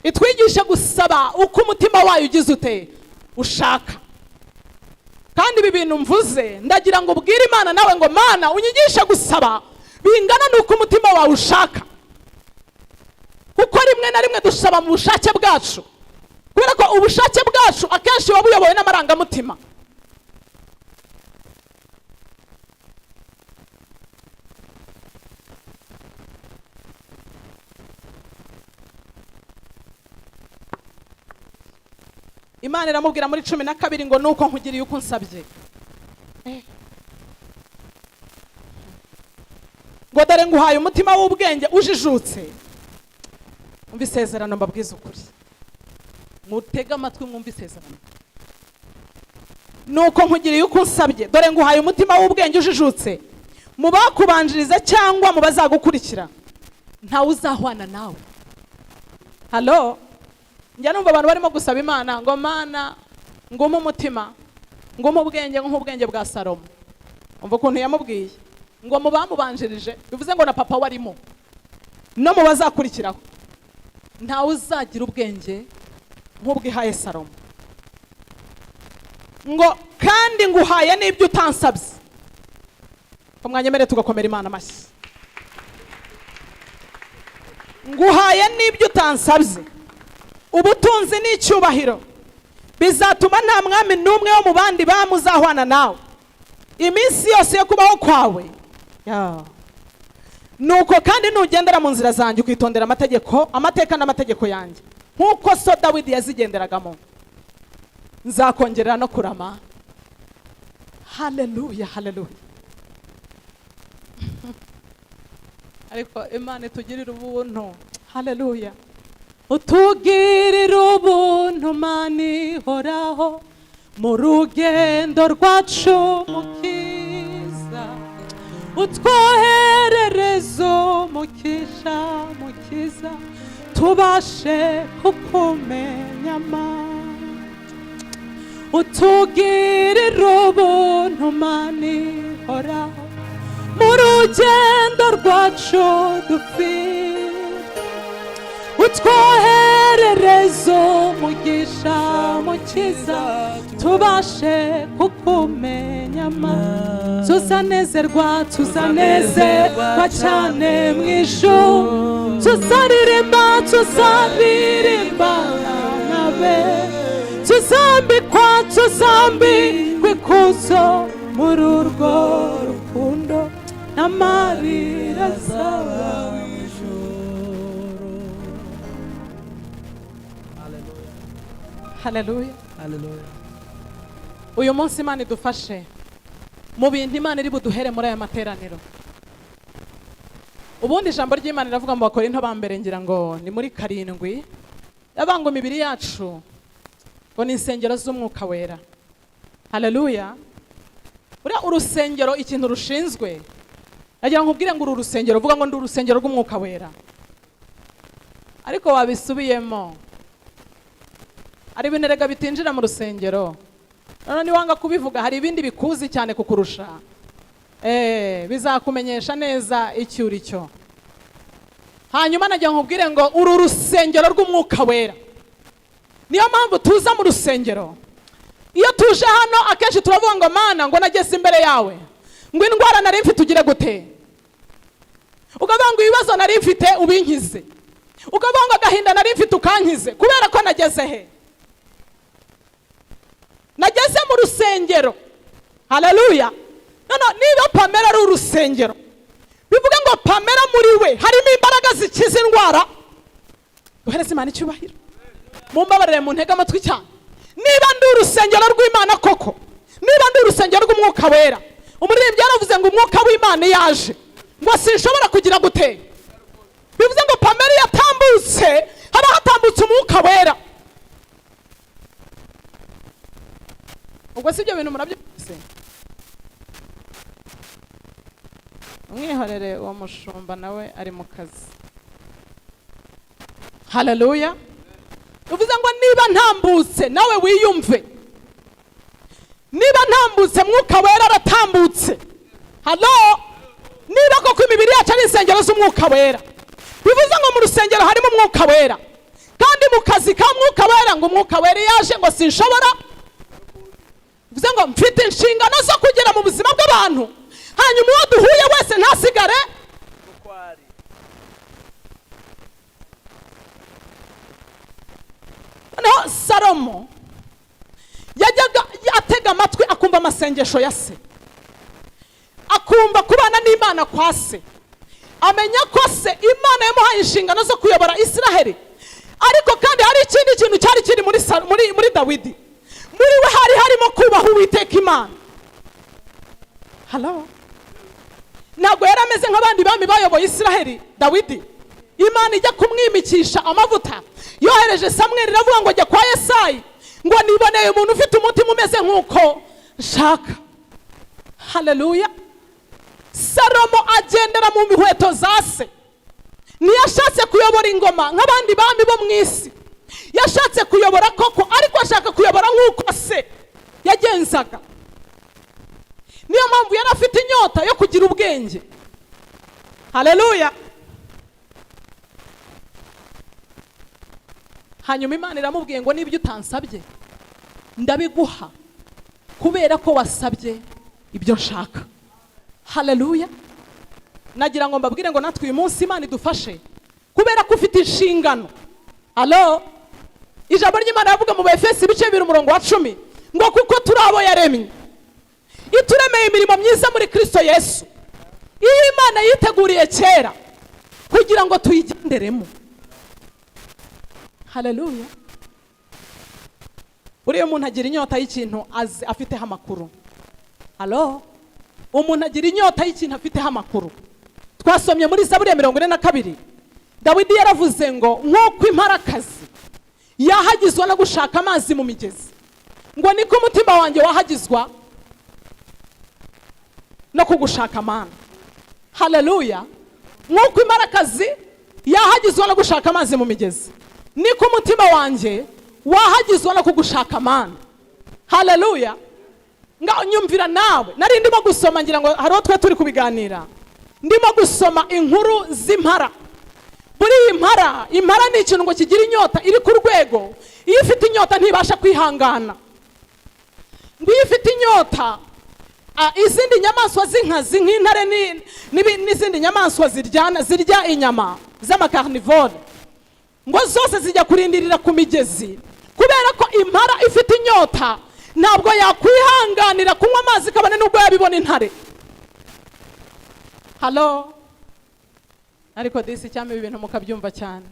Itwigishe gusaba uko umutima wayo ugize ute? Ushaka. Kandi ibi bintu mvuze, ndagira ngo ubwire Imana nawe ngo: "Mana, unyigishe gusaba bingana n'uko umutima wawe ushaka." Kuko rimwe na rimwe dusaba mu bushake bwacu, kubera ko ubushake bwacu akenshi buba buyobowe n'amarangamutima. Imana iramubwira muri 12 ngo: "Nuko nkugiriye uko unsabye." Ngo: "Dore nguhaye umutima w'ubwenge ujijutse." Umva isezerano, mbabwize ukuri, mutege amatwi mwumve isezerano. "Nuko nkugiriye uko unsabye, dore nguhaye umutima w'ubwenge ujijutse. Mu bakubanjiriza cyangwa mu bazagukurikira, ntawe uzahwana nawe." Halo, njya numva abantu barimo gusaba Imana ngo: "Mana, ngume umutima, ngume ubwenge nk'ubwenge bwa Salomo." Umva ukuntu yamubwiye ngo: "Mu bamubanjirije," bivuze ngo na papa warimo, "no mu bazakurikiraho, ntawe uzagira ubwenge nk'ubwihaye Salomo." Ngo: "Kandi nguhaye n'ibyo utansabye." Ko mwanyemere tugakomera Imana amashyi. "Nguhaye n'ibyo utansabye, ubutunzi n'icyubahiro, bizatuma nta mwami n'umwe wo mu bandi bami uzahwana nawe iminsi yose yo kubaho kwawe." Ya. "Nuko kandi nugendera mu nzira zanjye, ukitondera amategeko, amateka n'amategeko yanjye, nk'uko so Dawidi yazigenderagamo, nzakongerera no kurama." Haleluya, haleluya! Ariko Imana itugirire ubuntu. Haleluya! Utugirire ubuntu, Mana ihoraho, mu rugendo rwacu, Mukiza. Utwoherereze umugisha, Mukiza, tubashe kukumenya. Mana, utugirire ubuntu, Mana ihoraho, mu rugendo rwacu dufite. Utwoherereze umugisha, Mukiza, tubashe kukumenya. Ma tuzanezerwa, tuzanezerwa cyane mu ijuru. Tuzaririmba, tuzaririmba nabe. Tuzambikwa, tuzambikwa ikuzo muri urwo rukundo, n'amarira azaba.
Ijuru.
Haleluya!
Haleluya!
Uyu munsi Imana idufashe mu bintu Imana iri buduhere muri aya materaniro. Ubundi ijambo ry'Imana riravuga mu Bakorinto ba mbere, ngira ngo ni muri 7, yavuga ngo imibiri yacu Ngo ni insengero z'Umwuka Wera. Haleluya! Buriya urusengero ikintu rushinzwe, nagira ngo nkubwire ngo uru rusengero, uvuga ngo ndi urusengero rw'Umwuka Wera, ariko wabisubiyemo. Hari ibintu erega bitinjira mu rusengero. None niwanga kubivuga, hari ibindi bikuzi cyane kukurusha, bizakumenyesha neza icyo uri cyo. Hanyuma nagira ngo nkubwire ngo uru rusengero rw'Umwuka Wera. Niyo mpamvu tuza mu rusengero. Iyo tuje hano akenshi turavuga ngo: "Mana," ngo, "nageze imbere yawe," ngo, "indwara nari mfite ugire gute?" Ukavuga ngo: "Ibibazo nari mfite ubinkize." Ukavuga ngo: "Agahinda nari mfite ukankize," kubera ko nageze he? Nageze mu rusengero. Haleluya! None niba Pamela ari urusengero, bivuga ngo Pamela muri we harimo imbaraga zikiza indwara. Duhereze Imana icyubahiro. Mumbabarire, mu ntege amatwi cyane. Niba ndi urusengero rw'Imana koko, niba ndi urusengero rw'Umwuka Wera, umuririmbyi yaravuze ngo umwuka w'Imana yaje, ngo sinshobora kugira gute? Bivuze ngo Pamela iyo atambutse, haba hatambutse Umwuka Wera. Ubwo si ibyo bintu murabyumvise? Umwihorere, uwo mushumba nawe ari mu kazi. Haleluya! Bivuze ngo niba ntambutse, nawe wiyumve, niba ntambutse, Mwuka Wera aratambutse. Halo? Niba koko imibiri yacu ari insengero z'Umwuka Wera, bivuze ngo mu rusengero harimo Umwuka Wera, kandi mu kazi ka Mwuka Wera, ngo Umwuka Wera iyo yaje, ngo sinshobora. Bivuze ngo mfite inshingano zo kugera mu buzima bw'abantu, hanyuma uwo duhuye wese ntasigare. Noneho Salomo yajyaga atega amatwi, akumva amasengesho ya se, akumva kubana n'Imana kwa se, amenya ko se Imana yamuhaye inshingano zo kuyobora Israheli. Ariko kandi hari ikindi kintu cyari kiri muri Dawidi. Muri we hari harimo kubaha Uwiteka Imana. Halo? Ntabwo yari ameze nk'abandi bami bayoboye Israheli. Dawidi, Imana ijya kumwimikisha amavuta, yohereje Samweli, iravuga ngo: "Jya kwa Yesayi," ngo, "niboneye umuntu ufite umutima umeze nk'uko nshaka." Haleluya! Salomo agendera mu nkweto za se. Ntiyashatse kuyobora ingoma nk'abandi bami bo mu isi. Yashatse kuyobora koko, ariko ashaka kuyobora nk'uko se yagenzaga. Niyo mpamvu yari afite inyota yo kugira ubwenge. Haleluya! Hanyuma Imana iramubwiye ngo: "N'ibyo utansabye ndabiguha, kubera ko wasabye ibyo nshaka." Haleluya! Nagira ngo mbabwire ngo natwe uyu munsi Imana idufashe, kubera ko ufite inshingano. Alo? Ijambo ry'Imana yavuga mu Befesi ibice 2, umurongo wa 10, ngo kuko turi abo yaremye, ituremeye imirimo myiza muri Kristo Yesu, iyo Imana yiteguriye kera kugira ngo tuyigenderemo. Haleluya! Buriya umuntu agira inyota y'ikintu azi, afiteho amakuru. Halo? Umuntu agira inyota y'ikintu afiteho amakuru. Twasomye muri Zaburi ya 42, Dawidi yaravuze ngo nk'uko imparakazi yahagizwa no gushaka amazi mu migezi, ngo niko umutima wanjye wahagizwa no kugushaka, Mana. Haleluya! Nk'uko imparakazi yahagizwa no gushaka amazi mu migezi, niko umutima wanjye wahagizwa no kugushaka, Mana. Haleluya! Nga nyumvira nawe. Nari ndimo gusoma, ngira ngo hariho twe turi kubiganira, ndimo gusoma inkuru z'impara. Buriya impara ni ikintu ngo kigira inyota iri ku rwego. Iyo ifite inyota ntibasha kwihangana. Ngo iyo ifite inyota, izindi nyamaswa z'inkazi nk'intare n'izindi nyamaswa ziryana, zirya inyama z'amacarnivore, ngo zose zijya kurindirira ku migezi, kubera ko impara ifite inyota ntabwo yakwihanganira kunywa amazi, kabone n'ubwo yabibona intare. Halo? Ariko disi cyangwa ibi bintu mukabyumva cyane.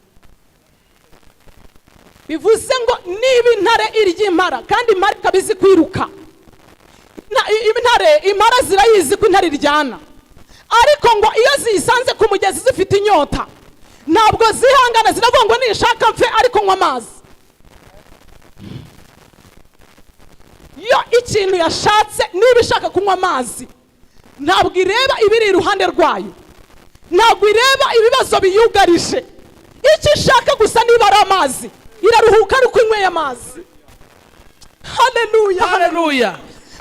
Bivuze ngo niba intare irya impara, kandi impara ikaba izi kwiruka, intare, impara zirayizi ko intare iryana, ariko ngo iyo ziyisanze ku mugezi zifite inyota, ntabwo zihangana, ziravuga ngo: "Nishaka mfe, ariko nywa amazi." Yo ikintu yashatse, niba ishaka kunywa amazi, ntabwo ireba ibiri iruhande rwayo, ntabwo ireba ibibazo biyugarije. Icyo ishaka gusa niba ari amazi, iraruhuka ari uko inyweye amazi. Haleluya!
Haleluya!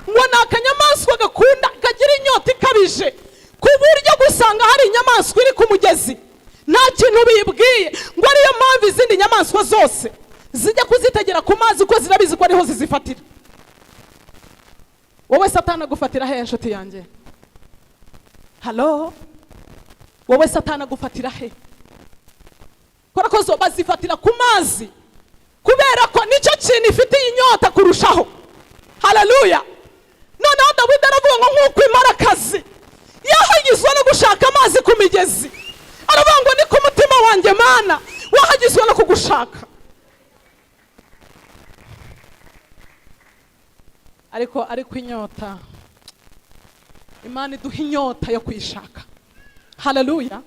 Ngo ni akanyamaswa gakunda, kagira inyota ikabije, ku buryo gusanga hari inyamaswa iri ku mugezi nta kintu biyibwiye. Ngo ariyo mpamvu izindi nyamaswa zose zijya kuzitegera ku mazi, kuko zirabizi ko ariho zizifatira. Wowe Satani agufatira he, inshuti yanjye? Halo, wowe Satani agufatira he? Kubera ko zo bazifatira ku mazi, kubera ko nicyo kintu ifitiye inyota kurushaho. Haleluya! Noneho Dawidi aravuga ngo nk'uko imparakazi yahagizwe no gushaka amazi ku migezi, aravuga ngo ni ku mutima wanjye, Mana, wahagizwe no kugushaka. Ariko inyota, Imana iduha inyota yo kuyishaka. Haleluya!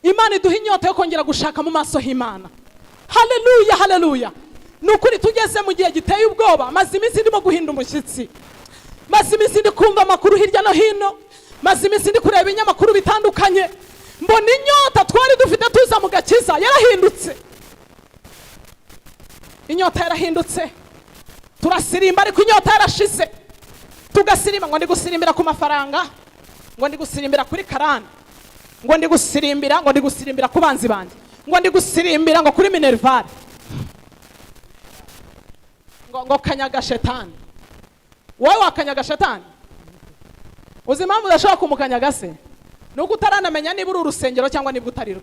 Imana iduha inyota yo kongera gushaka mu maso h'Imana. Haleluya, haleluya! Ni ukuri tugeze mu gihe giteye ubwoba. Maze iminsi ndimo guhinda umushyitsi, maze iminsi ndi kumva amakuru hirya no hino, maze iminsi ndi kureba ibinyamakuru bitandukanye, mbona inyota twari dufite tuza mu gakiza yarahindutse. Inyota yarahindutse. Turasirimba ariko inyota yarashize. Tugasirimba ngo ndi gusirimbira ku mafaranga, ngo ndi gusirimbira kuri karani, ngo ndi gusirimbira, ngo ndi gusirimbira ku banzi banjye, ngo ndi gusirimbira ngo kuri minerval, ngo kanyaga shetani. Wowe wakanyaga shetani? Uzi impamvu udashobora kumukanyaga se? Ni uko utaranamenya niba uri urusengero cyangwa niba utari rwo,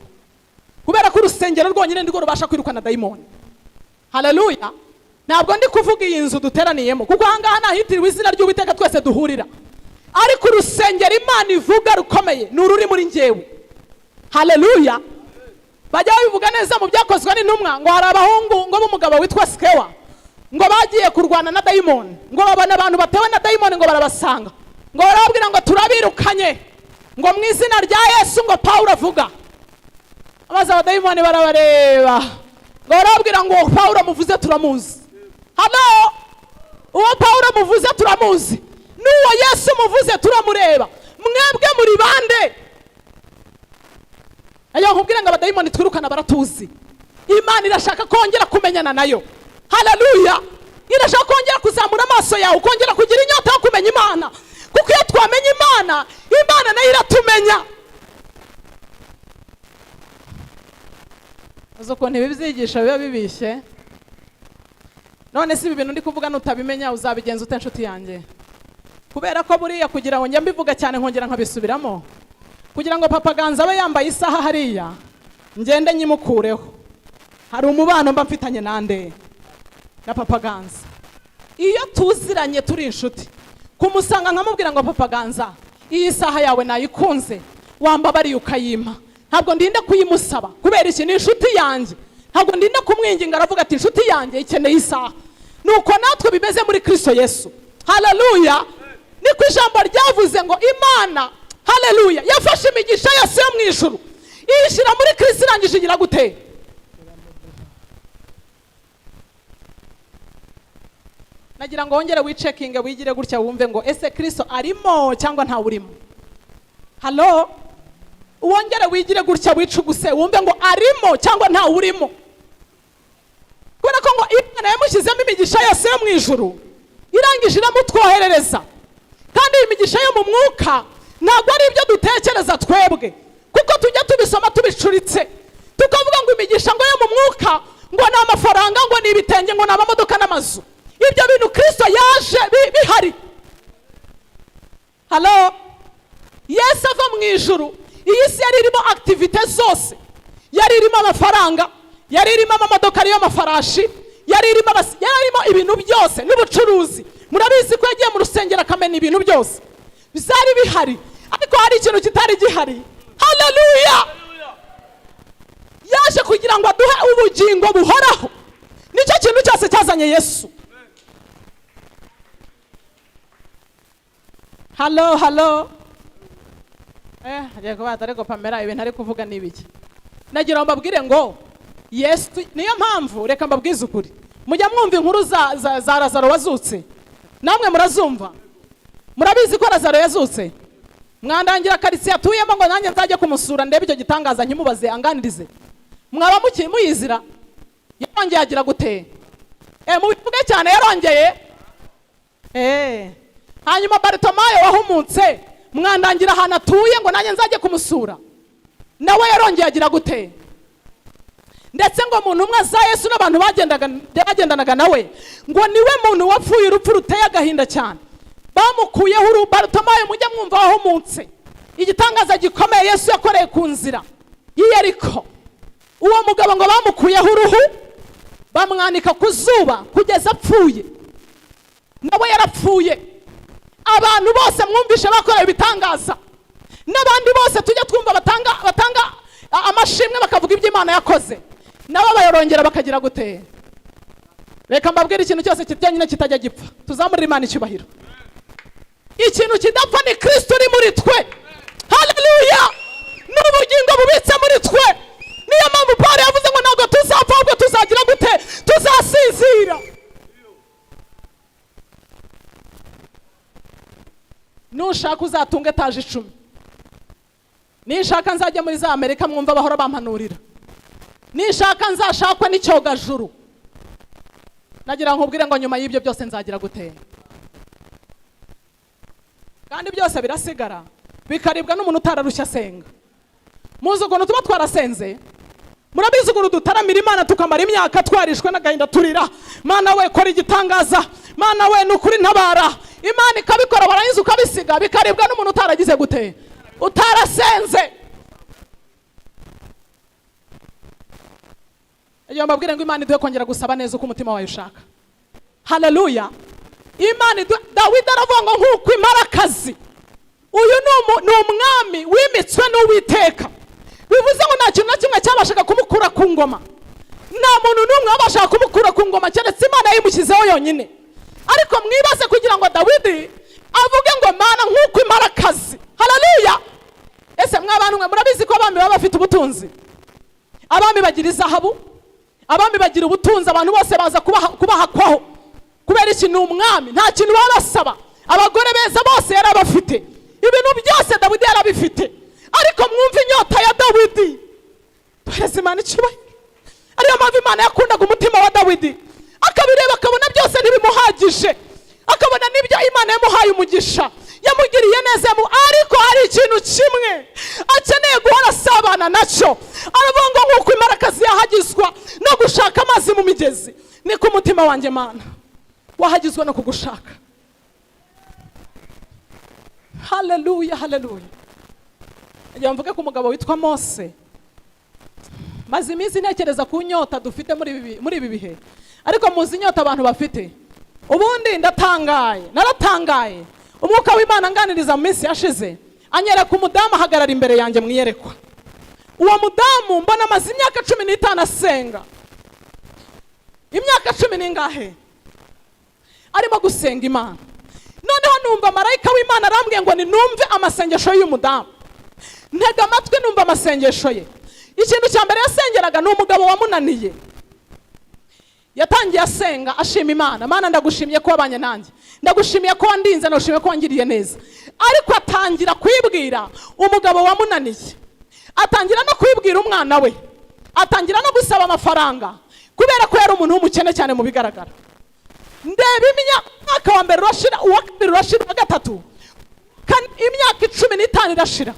kubera ko urusengero rwonyine nirwo rubasha kwirukana dayimoni. Haleluya! Ntabwo ndi kuvuga iyi nzu duteraniyemo, kuko ahangaha nahitiriwe izina ry'Uwiteka twese duhurira, ariko urusengero Imana ivuga rukomeye ni ururi muri njyewe. Haleluya! Bajya babivuga neza mu Byakozwe n'Intumwa, ngo hari abahungu ngo b'umugabo witwa Sikewa, ngo bagiye kurwana na dayimoni, ngo babona abantu batewe na dayimoni, ngo barabasanga, ngo barababwira ngo turabirukanye, ngo mu izina rya Yesu ngo Pawulo avuga. Maze abadayimoni barabareba, ngo barababwira ngo Pawulo muvuze turamuzi. Hano uwo Pawulo muvuze turamuzi, n'uwo Yesu muvuze turamureba, mwebwe muri bande? Ayo nkubwire ngo abadayimoni twirukana baratuzi. Imana irashaka kongera kumenyana nayo. Haleluya! Irashaka kongera kuzamura amaso yawe, ukongera kugira inyota yo kumenya Imana, kuko iyo twamenya Imana, Imana nayo iratumenya. Uzi ukuntu ibi byigisho biba bibishye? None si ibi bintu ndi kuvuga nutabimenya uzabigenza ute, nshuti yanjye? Kubera ko buriya kugira ngo njye mbivuga cyane nkongera nkabisubiramo, kugira ngo Papa Ganza abe yambaye isaha hariya ngende nyimukureho, hari umubano mba mfitanye nande? Na Papa Ganza. Iyo tuziranye turi inshuti, kumusanga nkamubwira ngo Papa Ganza, iyi saha yawe nayikunze, wambabariye ukayimpa, ntabwo ndinda kuyimusaba. Kubera iki? Ni inshuti yanjye, ntabwo ndinda kumwinginga, aravuga ati inshuti yanjye ikeneye isaha. Nuko natwe bimeze muri Kristo Yesu. Haleluya! Niko ijambo ryavuze ngo Imana, haleluya, yafashe imigisha yose yo mu ijuru iyishyira muri Kristo, irangije igira gute? Nagira ngo wongere wicekinge, wigire gutya, wumve ngo ese Kristo arimo cyangwa ntawe urimo. Halo, wongere wigire gutya, wicuguse, wumve ngo arimo cyangwa ntawe urimo. Kubera ko ngo Imana yamushyizemo imigisha yose yo mu ijuru, irangije iramutwoherereza. Kandi iyi migisha yo mu mwuka ntabwo ari ibyo dutekereza twebwe, kuko tujya tubisoma tubicuritse, tukavuga ngo imigisha ngo yo mu mwuka ngo ni amafaranga, ngo ni ibitenge, ngo ni amamodoka n'amazu. Ibyo bintu Kristo yaje bihari. Halo, Yesu ava mu ijuru, iyi si yari irimo activite zose, yari irimo amafaranga, yari irimo amamodoka ariyo mafarashi, yari irimo ibintu byose n'ubucuruzi. Murabizi ko yagiye mu rusengero akamena ibintu byose byari bihari, ariko hari ikintu kitari gihari. Haleluya! Yaje kugira ngo aduhe ubugingo buhoraho. Nicyo kintu cyose cyazanye Yesu. Halo, halo. Agiye kubaza ariko Pamela ibintu ari kuvuga ni ibiki? Nagira ngo mbabwire ngo Yesu, niyo mpamvu reka mbabwize ukuri. Mujya mwumva inkuru za Lazaro wazutse. Namwe murazumva, murabizi ko Lazaro yazutse. Mwandangira karitsiye atuyemo ngo nanjye nzajye kumusura, ndebe icyo gitangaza, nkimubaze anganirize. Mwaba muyizira? Yarongeye agira gute? Mubivuge cyane, yarongeye. Hanyuma Baritomayo wahumutse, mwandangira ahantu atuye ngo nanjye nzajye kumusura. Nawe yarongeye agira gute? Ndetse ngo umuntu umwe za Yesu n'abantu bagendanaga nawe, ngo niwe muntu wapfuye urupfu ruteye agahinda cyane, bamukuyeho uru. Baritomayo mujya mwumva wahumutse, igitangaza gikomeye Yesu yakoreye ku nzira y'i Yeriko. Uwo mugabo ngo bamukuyeho uruhu, bamwanika ku zuba kugeza apfuye. Nawe yarapfuye. Abantu bose mwumvishe bakorewe ibitangaza, n'abandi bose tujya twumva batanga amashimwe, bakavuga ibyo Imana yakoze, nabo bayarongera bakagira gute? Reka mbabwire, ikintu cyose cyonyine kitajya gipfa, tuzamurire Imana icyubahiro. Ikintu kidapfa ni Kristo uri muri twe. Haleluya! Ni ubugingo bubitse muri twe. Niyo mpamvu Paul yavuze ngo ntabwo tuzapfa, ahubwo tuzagira gute? Tuzasinzira. Nushaka uzatunga etaje 10, nishaka nzajya muri za Amerika mwumva bahora bampanurira, nishaka nzashakwe n'icyogajuru, nagira nkubwire ngo nyuma y'ibyo byose nzagira gute? Kandi byose birasigara bikaribwa n'umuntu utararushya asenga. Muzi ukuntu tuba twarasenze, murabizi ukuntu dutaramira Imana tukamara imyaka twarishwe n'agahinda, turira, Mana we kora igitangaza, Mana we ni ukuri ntabara. Imana ikabikora, warangiza ukabisiga, bikaribwa n'umuntu utaragize gute? Utarasenze. Iyo mbabwire ngo Imana iduhe kongera gusaba neza uko umutima wawe ushaka. Haleluya! Imana iduhe. Dawidi aravuga ngo nk'uko imparakazi, uyu ni umwami wimitswe n'Uwiteka. Bivuze ngo nta kintu na kimwe cyabashaga kumukura ku ngoma, nta muntu n'umwe wabashaga kumukura ku ngoma keretse Imana yayimushyizeho yonyine. Ariko mwibaze kugira ngo Dawidi avuge ngo Mana nk'uko imparakazi. Haleluya! Ese mwabantu mwe murabizi ko abami baba bafite ubutunzi? Abami bagira izahabu, abami bagira ubutunzi, abantu bose baza kubahakwaho. Kubera iki? Ni umwami, nta kintu baba basaba. Abagore beza bose yari abafite, ibintu byose Dawidi yarabifite. Ariko mwumve inyota ya Dawidi. Duhereze Imana icyubahiro. Ariyo mpamvu Imana yakundaga umutima wa Dawidi, akabireba akabona byose ntibimuhagije, akabona n'ibyo Imana yamuhaye umugisha, yamugiriye neza, ariko hari ikintu kimwe akeneye guhora asabana nacyo. Aravuga ngo nk'uko imparakazi yahagizwa no gushaka amazi mu migezi, niko umutima wanjye Mana wahagizwa no kugushaka. Haleluya, haleluya. Ngira mvuge ku mugabo witwa Mose. Maze iminsi ntekereza ku nyota dufite muri ibi bihe, ariko muzi inyota abantu bafite. Ubundi ndatangaye, naratangaye. Umwuka w'Imana anganiriza mu minsi yashize, anyereka umudamu ahagarara imbere yanjye mu iyerekwa. Uwo mudamu mbona amaze imyaka 15 asenga. Imyaka 10 n'ingahe arimo gusenga Imana. Noneho numva marayika w'Imana arambwiye ngo ninumve amasengesho y'uyu mudamu. Ntega amatwi numva amasengesho ye. Ikintu cya mbere yasengeraga ni umugabo wamunaniye. Yatangiye asenga ashima Imana, Mana ndagushimiye ko wabanye nanjye, ndagushimiye ko wandinze, ndagushimiye ko wangiriye neza. Ariko atangira kwibwira umugabo wamunaniye, atangira no kwibwira umwana we, atangira no gusaba amafaranga, kubera ko yari umuntu w'umukene cyane mu bigaragara. Ndeba imyaka wa mbere urashira, uwa kabiri urashira, uwa gatatu, imyaka 15 irashira.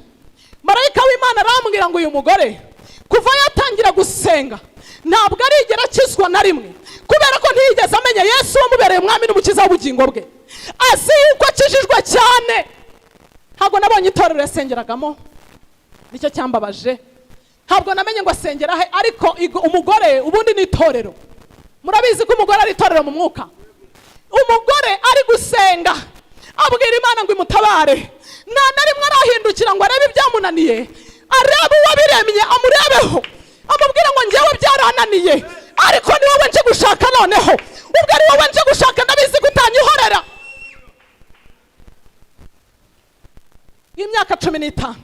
Marayika w'Imana arambwira ngo uyu mugore kuva yatangira gusenga ntabwo arigera akizwa na rimwe, kubera ko ntiyigeze amenya Yesu wamubereye umwami n'umukiza w'ubugingo bwe. Azi yuko akijijwe cyane. Ntabwo nabonye itorero yasengeragamo, nicyo cyambabaje. Ntabwo namenye ngo asengera he, ariko umugore ubundi ni itorero. Murabizi ko umugore ari itorero mu mwuka. Umugore ari gusenga abwira Imana ngo imutabare, nta na rimwe arahindukira ngo arebe ibyamunaniye, arebe uwabiremye amurebeho, amubwira ngo njyewe byarananiye, ariko ni wowe nje gushaka. Noneho ubwo ari wowe nje gushaka, ndabizi ko utanyihorera. Imyaka 15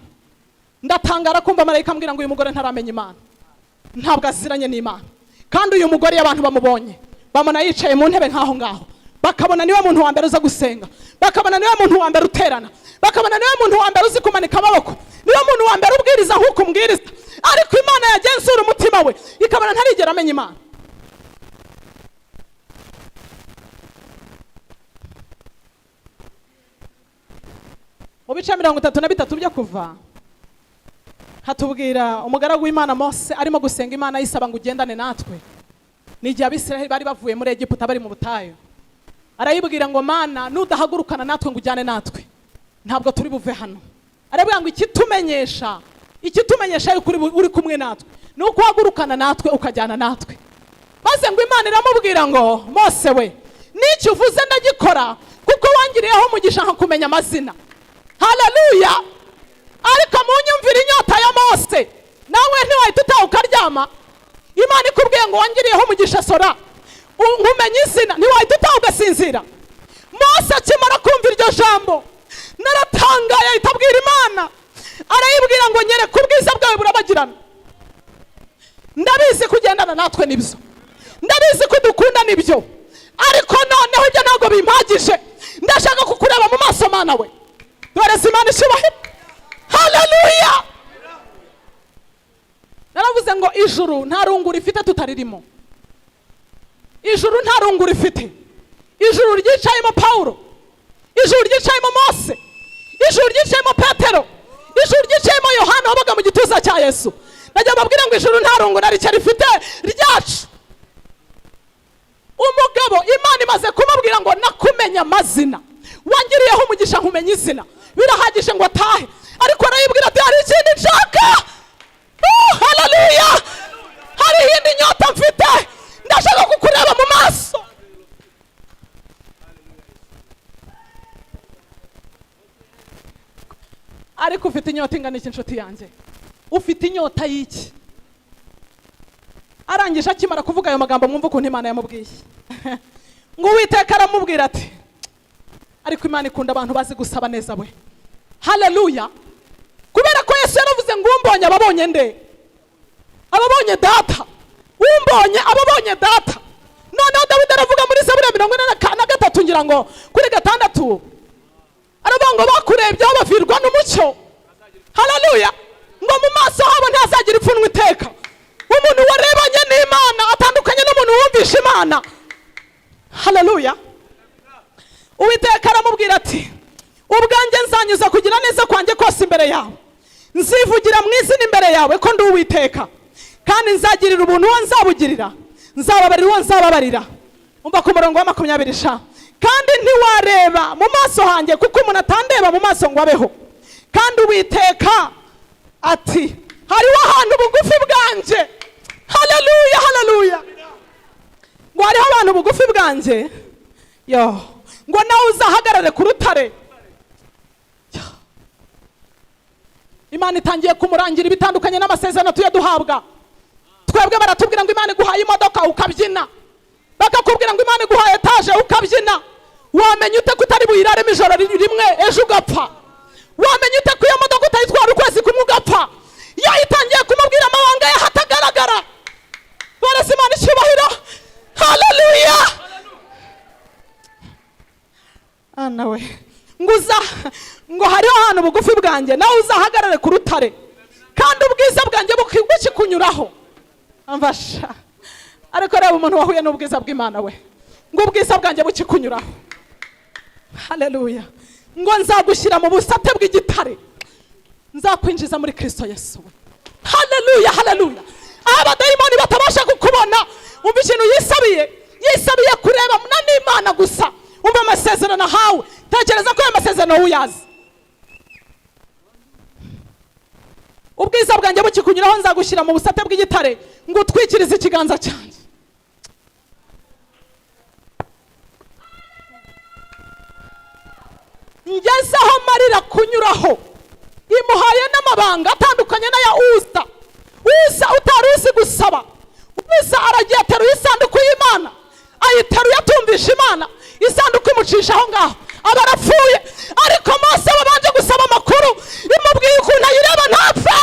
ndatangara kumva marayika ambwira ngo uyu mugore ntaramenya Imana, ntabwo aziranye n'Imana. Kandi uyu mugore iyo abantu bamubonye bamubona yicaye mu ntebe nk'aho ngaho, Bakabona niwe muntu wa mbere uza gusenga, bakabona niwe muntu wa mbere uterana, bakabona niwe muntu wa mbere uzi kumanika amaboko, niwe muntu wa mbere ubwiriza nk'uko umbwiriza. Ariko Imana yagenzura umutima we ikabona ntarigera amenya Imana. Mu bice 33 byo Kuva hatubwira umugaragu w'Imana Mose arimo gusenga Imana ayisaba ngo ugendane natwe. Ni igihe Abisiraheli bari bavuye muri Egiputa bari mu butayu. Arayibwira ngo Mana, nudahagurukana natwe ngo ujyane natwe, ntabwo turi buve hano. Arabwira ngo ikitumenyesha yuko uri kumwe natwe ni uko uhagurukana natwe ukajyana natwe. Maze ngo Imana iramubwira ngo Mose we, n'icyo uvuze ndagikora kuko wangiriyeho umugisha nkakumenya amazina. Haleluya! Ariko munyumvire inyota ya Mose, nawe ntiwahita utaha ukaryama. Imana ikubwiye ngo wangiriyeho umugisha sora nkumenye izina, ntiwahita utaha ugasinzira. Mose akimara kumva iryo jambo naratangaye, ahita abwira Imana, arayibwira ngo nyereka ubwiza bwawe burabagirana. Ndabizi kugendana natwe nibyo, ndabizi ko udukunda nibyo, ariko noneho ibyo ntabwo bimpagije, ndashaka kukureba mu maso Mana we. Dore Imana icyubahiro. Haleluya! Naravuze ngo ijuru nta rungu rifite tutaririmo. Ijuru nta rungu rifite. Ijuru ryicayemo Paulo, ijuru ryicayemo Mose, ijuru ryicayemo Petero, ijuru ryicayemo Yohana wabaga mu gituza cya Yesu. Najya mbabwira ngo ijuru nta rungu na rike rifite ryacu. Umugabo Imana imaze kumubwira ngo nakumenya amazina, wangiriyeho umugisha nkumenya izina, birahagije ngo atahe. Ariko arayibwira ati hari ikindi nshaka. Haleluya! Hari iyindi nyota mfite, ndashaka kukureba mu maso. Ariko ufite inyota ingana iki nshuti yanjye? Ufite inyota y'iki? Arangije akimara kuvuga ayo magambo, mwumva ukuntu Imana yamubwiye. Ngo Uwiteka aramubwira ati, ariko Imana ikunda abantu bazi gusaba neza we. Haleluya! Kubera ko Yesu yaravuze ngo umbonye ababonye nde? Ababonye data. Umbonye ababonye data. Noneho Dawidi aravuga muri Zaburi ya 43 ngira ngo kuri 6, aravuga ngo bakurebyeho bavirwa n'umucyo. Haleluya! Ngo mu maso habo ntazagira ipfunwe iteka. Umuntu warebanye n'Imana atandukanye n'umuntu wumvisha Imana. Haleluya! Uwiteka aramubwira ati ubwanjye nzanyuza kugira neza kwanjye kose imbere yawe, nzivugira mu izina imbere yawe ko ndi Uwiteka, kandi nzagirira ubuntu uwo nzabugirira, nzababarira uwo nzababarira. Umva ku murongo wa 20 sha, kandi ntiwareba mu maso hanjye kuko umuntu atandeba mu maso ngo abeho. Kandi Uwiteka ati hariho ahantu bugufi bwanjye. Haleluya, haleluya! Ngo hariho abantu bugufi bwanjye, yo ngo nawe uzahagarare ku rutare. Imana itangiye kumurangira ibitandukanye n'amasezerano tuye duhabwa. Twebwe baratubwira ngo Imana iguhaye imodoka ukabyina, bakakubwira ngo Imana iguhaye etaje ukabyina. Wamenya ute ko utari buyiraremo ijoro rimwe ejo ugapfa? Wamenya ute ko iyo modoka utayitwara ukwezi kumwe ugapfa? Yo itangiye kumubwira amabanga ye hatagaragara. Barasa Imana icyubahiro. Haleluya! Ana we, nguza ngo hariho ahantu bugufi bwanjye nawe uzahagarare ku rutare, kandi ubwiza bwanjye bukikunyuraho. Amfasha. Ariko reba umuntu wahuye n'ubwiza bw'Imana we, ngo ubwiza bwanjye bukikunyuraho. Haleluya! Ngo nzagushyira mu busate bw'igitare, nzakwinjiza muri Kristo Yesu. Haleluya, haleluya! Abadayimoni batabasha kukubona. Umva ikintu yisabiye, yisabiye kureba n'Imana gusa. Umva amasezerano ahawe, tekereza ko ayo masezerano uyazi. Ubwiza bwanjye bukikunyuraho, nzagushyira mu busate bw'igitare, ngo utwikirize ikiganza cyanjye. Ngeze aho marira kunyuraho, imuhaye n'amabanga atandukanye n'aya Uza. Uza utari uzi gusaba, Uza aragiye ateruye isanduku y'Imana, ayiteruye atumvisha Imana, isanduku imucisha aho ngaho, aba arapfuye. Ariko Mose babanje gusaba amakuru, imubwiye ukuntu ayireba ntapfe.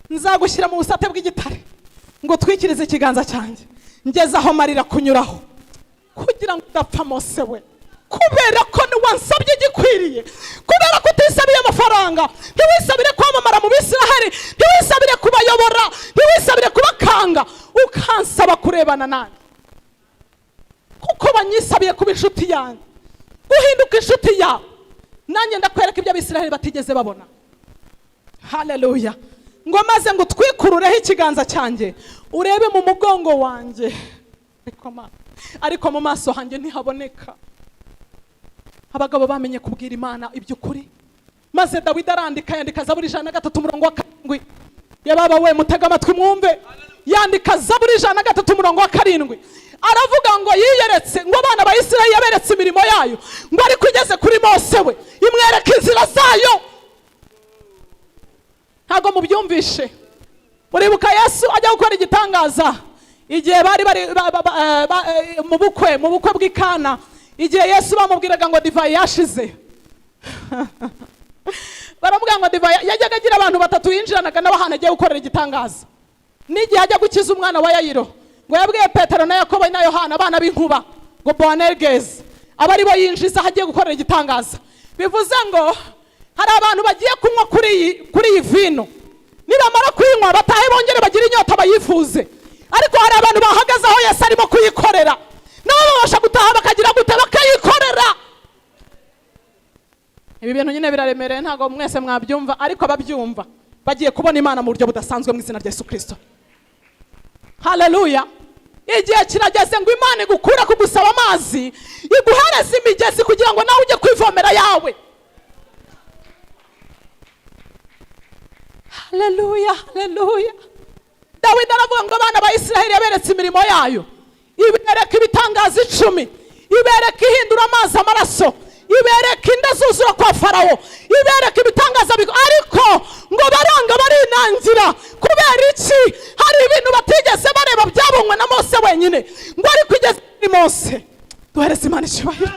Nzagushyira mu busate bw'igitare, Ngo twikirize ikiganza cyanjye ngeze aho marira kunyuraho kugira ngo udapfa. Mose we, kubera ko ntiwansabye igikwiriye, kubera ko utisabiye amafaranga, ntiwisabire kwamamara mu Bisiraheli, ntiwisabire kubayobora, ntiwisabire kubakanga, ukansaba kurebana nanjye, kuko banyisabiye kuba inshuti yanjye, guhinduka inshuti yawe, nanjye ndakwereka ibyo Abisiraheli batigeze babona. Haleluya! Ngo maze ngo utwikurureho ikiganza cyanjye, urebe mu mugongo wanjye, ariko mu maso hanjye ntihaboneka. Abagabo bamenye kubwira Imana iby'ukuri. Maze Dawidi arandika, yandika Zaburi 103 umurongo wa 7. Yababa we, mutega amatwi mwumve. Yandika Zaburi 103 umurongo wa 7, aravuga ngo yiyeretse, ngo abana ba Isirayeli yaberetse imirimo yayo, ngo ariko igeze kuri Mose we imwereka inzira zayo. Ntabwo mubyumvishe? Uribuka Yesu ajya gukora igitangaza igihe bari bari mu bukwe bw'Ikana, igihe Yesu bamubwiraga ngo divayi yashize, baramubwira ngo divayi, yajyaga agira abantu batatu yinjiranaga nabo ahantu agiye gukorera igitangaza. N'igihe ajya gukiza umwana wa Yayiro, ngo yabwiye Petero na Yakobo na Yohana, abana b'inkuba, ngo Bowanerigezi, aba ari bo yinjiza aho agiye gukorera igitangaza. Bivuze ngo hari abantu bagiye kunywa kuri iyi vino, nibamara kuyinywa batahe bongere bagire inyota bayifuze. Ariko hari abantu bahagaze aho Yesu arimo kuyikorera, nabo babasha gutaha bakagira gute? Bakayikorera. Ibi bintu nyine biraremereye, ntabwo mwese mwabyumva, ariko ababyumva bagiye kubona Imana mu buryo budasanzwe mu izina rya Yesu Kirisito. Haleluya! Igihe kirageze ngo Imana igukure kugusaba amazi, iguhereze imigezi kugira ngo nawe ujye kwivomera yawe. Haleluya, haleluya! Dawidi aravuga ngo abana ba Isiraheli yaberetse imirimo yayo, ibereka ibitangaza 10, ibereka ihindura amazi amaraso, ibereka inda zuzura kwa Farawo, ibereka ibitangaza, ariko ngo baranga barinangira. Kubera iki? Hari ibintu batigeze bareba byabonywe na Mose wenyine. Ngo ariko igeze kuri Mose, duhereze Imana icyubahiro,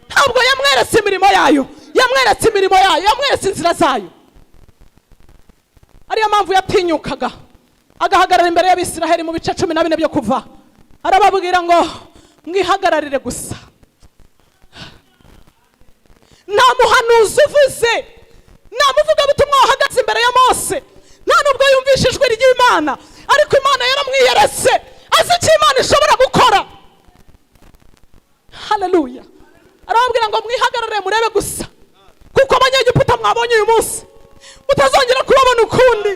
ntabwo yamweretse imirimo yayo, yamweretse imirimo yayo, yamweretse inzira zayo. Ariyo mpamvu yatinyukaga agahagarara imbere y'Abisiraheli mu bice 14 byo Kuva, arababwira ngo mwihagararire gusa, nta muhanuzi uvuze, nta muvugabutumwa wahagaze imbere ya Mose, nta nubwo yumvishe ijwi ry'Imana, ariko Imana yaramwiyeretse, azi icyo Imana ishobora gukora. Haleluya! Arababwira ngo mwihagarare murebe gusa, kuko Abanyegiputa mwabonye uyu munsi mutazongera kubabona ukundi.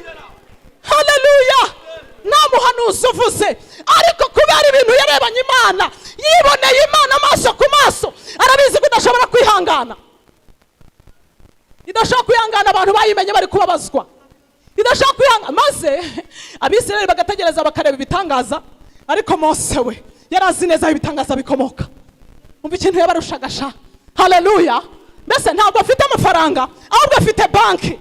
Haleluya! Nta muhanuzi uvuze, ariko kubera ibintu yarebanye Imana, yiboneye Imana amaso ku maso, arabizi ko idashobora kwihangana, idashobora kwihangana abantu bayimenye bari kubabazwa, idashobora kwihangana. Maze Abisirayeli bagategereza bakareba ibitangaza, ariko Mose we yari azi neza aho ibitangaza bikomoka. Umva ikintu yabarushagasha. Haleluya! Mbese ntabwo afite amafaranga, ahubwo afite banki.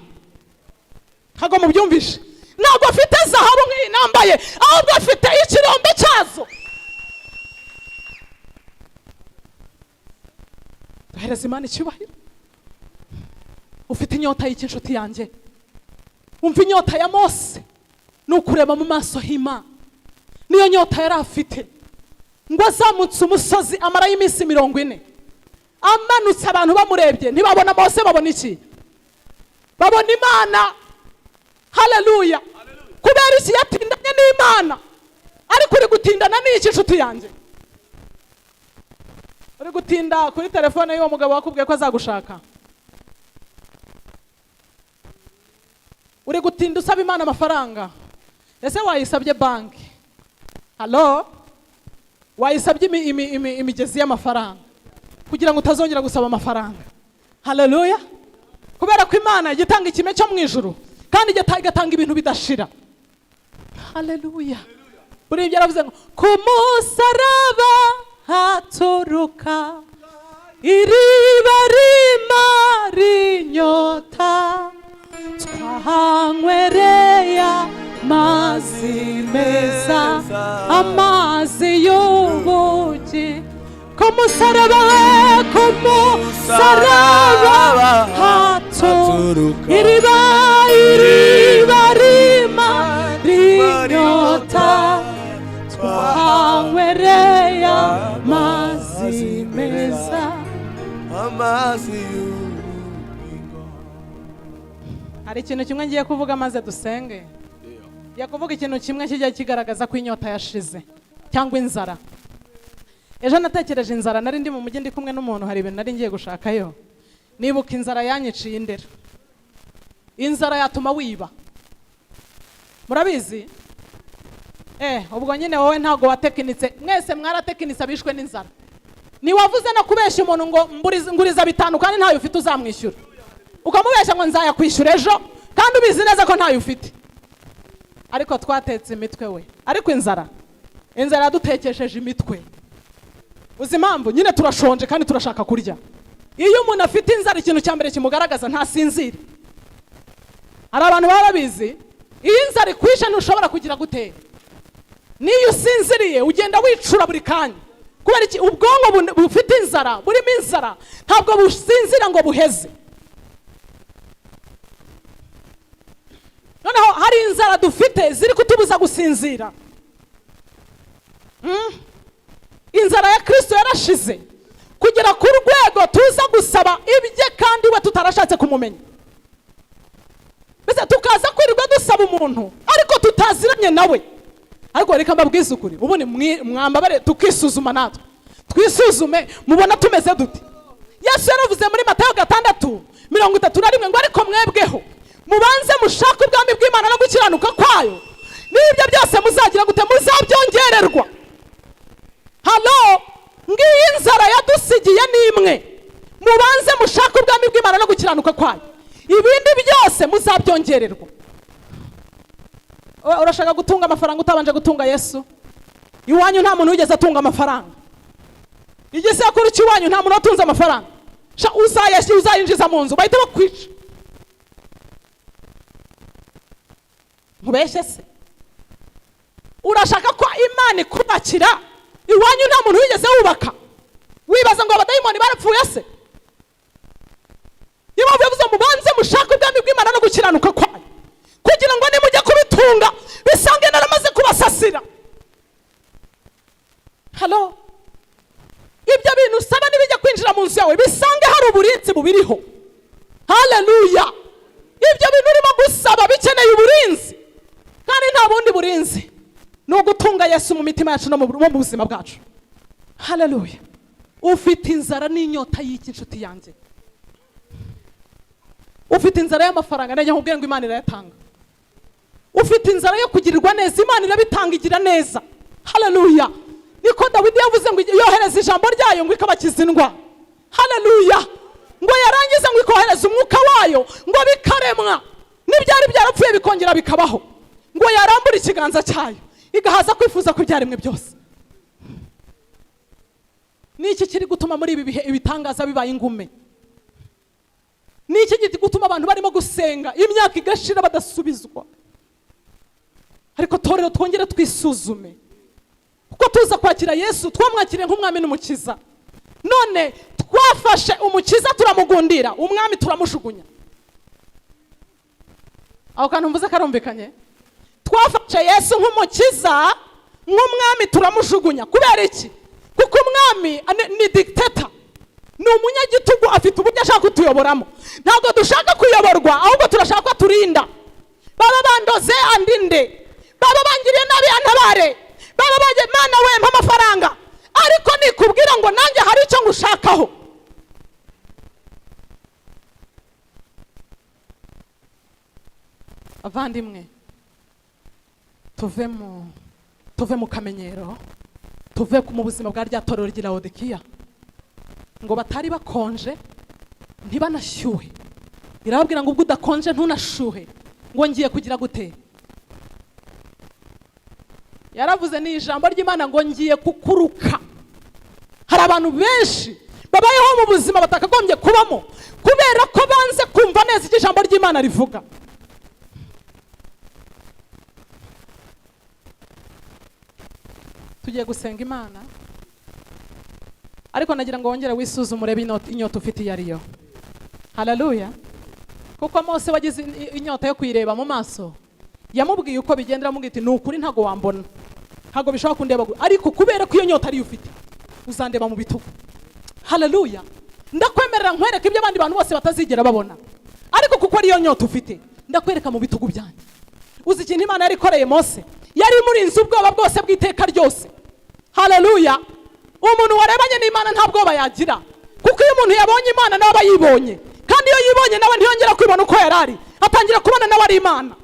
Ntabwo mubyumvishe? Ntabwo afite zahabu nk'iyi nambaye, ahubwo afite ikirombe cyazo. Duhereze Imana icyubahiro. Ufite inyota y'iki, inshuti yanjye? Umva, inyota ya Mose ni ukureba mu maso h'Imana, niyo nyota yari afite. Ngo azamutse umusozi amarayo iminsi 40, amanutse abantu bamurebye ntibabona Mose, babona iki? Babona Imana. Haleluya! Kubera iki? Yatindanye n'Imana. Ariko uri gutindana n'iki, inshuti yanjye? Uri gutinda kuri telefone y'uwo mugabo wakubwiye ko azagushaka, uri gutinda usaba Imana amafaranga. Ese wayisabye banki? Halo, wayisabye imigezi y'amafaranga kugira ngo utazongera gusaba amafaranga? Haleluya! Kubera ko Imana ijya itanga ikime cyo mu ijuru, kandi ijya igatanga ibintu bidashira. Haleluya! Buriya ibyo yaravuze ngo ku musaraba haturuka iriba rimara inyota, twahanywereye amazi meza, amazi y'ubugi. Ku musaraba we, ku musaraba haturuka iriba, iriba rimara inyota. Hari ikintu kimwe ngiye kuvuga maze dusenge. Ngiye kuvuga ikintu kimwe kijya kigaragaza ko inyota yashize cyangwa inzara. Ejo natekereje inzara, nari ndi mu mujyi ndi kumwe n'umuntu, hari ibintu nari ngiye gushakayo, nibuka inzara yanyiciye indera. Inzara yatuma wiba, murabizi. Ubwo nyine wowe ntabwo watekinitse, mwese mwaratekinitse abishwe n'inzara. Ntiwavuze no kubeshya umuntu ngo nguriza 5 kandi ntayo ufite uzamwishyura, ukamubeshya ngo nzayakwishyura ejo kandi ubizi neza ko ntayo ufite. Ariko twatetse imitwe we, ariko inzara yadutekesheje imitwe. Uzi impamvu? Nyine turashonje kandi turashaka kurya. Iyo umuntu afite inzara, ikintu cya mbere kimugaragaza, ntasinzira. Hari abantu baba babizi, iyo inzara ikwishe ntushobora kugira gute. Niyo usinziriye ugenda wicura buri kanya. Kubera iki? Ubwonko bufite inzara, burimo inzara, ntabwo businzira ngo buheze. Noneho hari inzara dufite ziri kutubuza gusinzira. Inzara ya Kristo yarashize kugera ku rwego tuza gusaba ibye kandi we tutarashatse kumumenya. Mbese tukaza kwirirwa dusaba umuntu ariko tutaziranye nawe. Ariko reka mbabwize ukuri, ubundi mwambabare tukisuzuma natwe, twisuzume mubona tumeze dute. Yesu yaravuze muri Matayo 6:31 ngo ariko mwebweho mubanze mushake ubwami bw'Imana no gukiranuka kwayo, n'ibyo byose muzagira gute? Muzabyongererwa. Halo, ngiyi inzara yadusigiye ni imwe, mubanze mushake ubwami bw'Imana no gukiranuka kwayo, ibindi byose muzabyongererwa. Urashaka gutunga amafaranga utabanje gutunga Yesu? Iwanyu nta muntu wigeze atunga amafaranga. Igisekuru cy'iwanyu nta muntu watunze amafaranga. Sha, uzayinjiza mu nzu bahita bakwica. Nkubeshye se? Urashaka ko Imana ikubakira iwanyu nta muntu wigeze wubaka? Wibaza ngo abadayimoni barapfuye se? Niyo mpamvu yavuze mubanze mushake ubwami bw'Imana no gukiranuka kwayo, kugira ngo nimujya kubitunga bisange naramaze kubasasira. Halo, ibyo bintu usaba nibijya kwinjira mu nzu yawe bisange hari uburinzi bubiriho. Haleluya! Ibyo bintu urimo gusaba bikeneye uburinzi, kandi nta bundi burinzi ni ugutunga Yesu mu mitima yacu no mu buzima bwacu. Haleluya! Ufite inzara n'inyota y'iki, nshuti yanjye? Ufite inzara y'amafaranga, najya nkubwira ngo Imana irayatanga. Ufite inzara yo kugirirwa neza, Imana irabitanga, igira neza. Haleluya! Niko Dawidi yavuze ngo yohereza ijambo ryayo ngo ikabakiza indwara. Haleluya! Ngo yarangiza ngo ikohereza umwuka wayo ngo bikaremwa, n'ibyari byarapfuye bikongera bikabaho. Ngo yarambure ikiganza cyayo igahaza kwifuza ku byaremwe byose. Niki kiri gutuma muri ibi bihe ibitangaza bibaye ingume? Niki kiri gutuma abantu barimo gusenga imyaka igashira badasubizwa? Ariko torero twongere twisuzume, kuko tuza kwakira Yesu twamwakiriye nk'umwami n'umukiza, none twafashe umukiza turamugundira, umwami turamushugunya. Aho kantu mvuze karumvikanye? Twafashe Yesu nk'umukiza, nk'umwami turamushugunya. Kubera iki? Kuko umwami ni dictator, ni umunyagitugu, afite uburyo ashaka kutuyoboramo. Ntabwo dushaka kuyoborwa, ahubwo turashaka ko aturinda. Baba bandoze andinde, baba bangiriye nabi antabare, baba bagiye Mana we mpa amafaranga, ariko nikubwira ngo nanjye hari icyo ngushakaho. Abavandimwe, tuve mu kamenyero, tuve mu buzima bwa rya torero ry'i Laodikiya, ngo batari bakonje ntibanashyuhe. Irababwira ngo ubwo udakonje ntunashuhe, ngo ngiye kugira gute? Yaravuze ni ijambo ry'Imana ngo ngiye kukuruka. Hari abantu benshi babayeho mu buzima batakagombye kubamo kubera ko banze kumva neza icyo ijambo ry'Imana rivuga. Tugiye gusenga Imana, ariko nagira ngo wongere wisuzume urebe inyota ufite iyo ariyo. Haleluya! Kuko Mose wagize inyota yo kuyireba mu maso, yamubwiye uko bigendera, amubwira ati ni ukuri ntago wambona, ntago bishobora kundeba, ariko kubera ko iyo nyota ariyo ufite uzandeba mu bitugu. Haleluya! Ndakwemerera nkwereke ibyo abandi bantu bose batazigera babona, ariko kuko ariyo nyota ufite Ndakwereka mu bitugu byanjye. Uzi ikintu Imana yari ikoreye Mose? Yari imurinze ubwoba bwose bw'iteka ryose. Haleluya! Umuntu warebanye n'Imana nta bwoba yagira, kuko iyo umuntu yabonye Imana nawe aba yibonye, kandi iyo yibonye nawe ntiyongera kwibona uko yari ari, atangira kubona nawe ari Imana.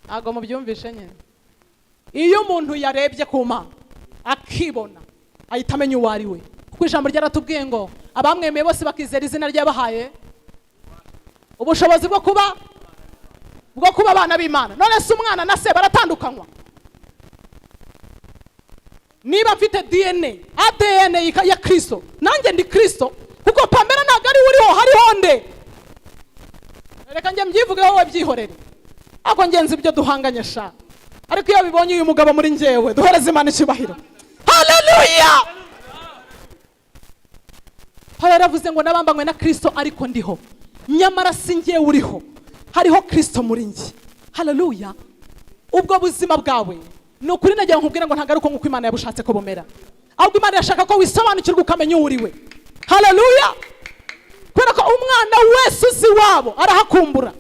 Ntabwo mubyumvishe nyine. Iyo umuntu yarebye ku Mana akibona, ahita amenya uwo ari we, kuko ijambo ryaratubwiye ngo abamwemeye bose bakizera izina ryabahaye ubushobozi bwo kuba abana b'Imana. None se umwana na se baratandukanywa? Niba mfite DNA, ADN ya Kristo, nanjye ndi Kristo, kuko Pamela ntabwo ari we uriho, hariho nde? Reka njye mbyivugeho, wowe byihorere. Ariko ngenzi ibyo duhanganye sha, ariko iyo bibonye uyu mugabo muri njyewe, duhereze Imana icyubahiro. Haleluya! Pawulo yaravuze ngo nabambanywe na Kristo, ariko ndiho, nyamara si njyewe uriho, hariho Kristo muri njye. Haleluya! Ubwo buzima bwawe, ni ukuri nagira ngo nkubwire ngo ntabwo ari uko nk'uko Imana yabushatse ko bumera, ahubwo Imana irashaka ko wisobanukirwa, ukamenya uwo uri we. Haleluya! Kubera ko umwana wese uzi iwabo arahakumbura.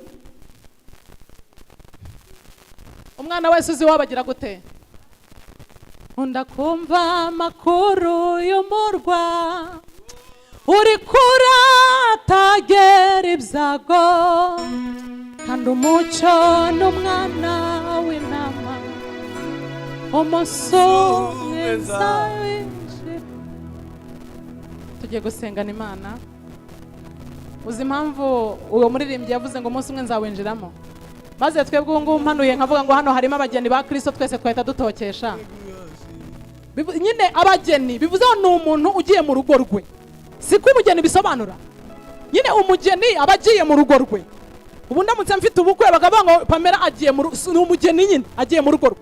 Umwana wese uzi iwabo agira gute? Nkunda kumva amakuru y'umurwa uri kuratagera ibyago, kandi umucyo n'umwana w'intama, umunsi umwe nzawinjira. Tugiye gusengana Imana. Uzi impamvu uwo muririmbyi yavuze ngo umunsi umwe nzawinjiramo? Maze twebwe ubu ngubu mpanuye nkavuga ngo hano harimo abageni ba Kristo, twese twahita dutokesha. Nyine abageni bivuze ngo ni umuntu ugiye mu rugo rwe. Siko umugeni bisobanura nyine? Umugeni aba agiye mu rugo rwe. Ubu ndamutse mfite ubukwe, bakavuga ngo Pamela agiye mu rugo, ni umugeni nyine, agiye mu rugo rwe.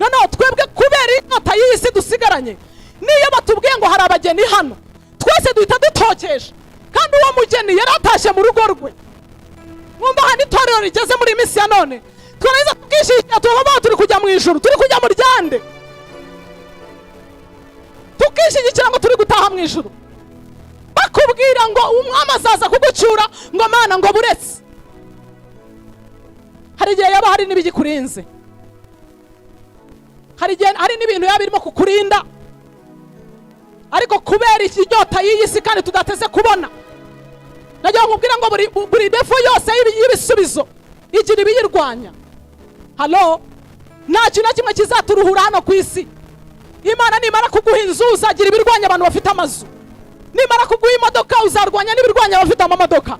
Noneho twebwe kubera inyota y'iyi si dusigaranye, niyo batubwiye ngo hari abageni hano, twese duhita dutokesha, kandi uwo mugeni yari atashye mu rugo rwe. Mwumva ahantu itorero rigeze muri iyi minsi ya none? Twarangiza tukishyikira, tukavuga turi kujya mu ijuru, turi kujya mu ryande, tukishyigikira ngo turi gutaha mu ijuru. Bakubwira ngo umwami azaza kugucyura, ngo Mana, ngo buretse hari igihe yaba hari n'ibigikurinze, hari igihe hari n'ibintu yaba birimo kukurinda, ariko kubera inyota y'iyi si kandi tudateze kubona. Nagira ngo nkubwire ngo buri level yose y'ibisubizo igira ibiyirwanya. Halo, nta kintu na kimwe kizaturuhura hano ku isi. Imana nimara kuguha inzu, uzagira ibirwanya abantu bafite amazu. Nimara kuguha imodoka, uzarwanya n'ibirwanya abafite amamodoka.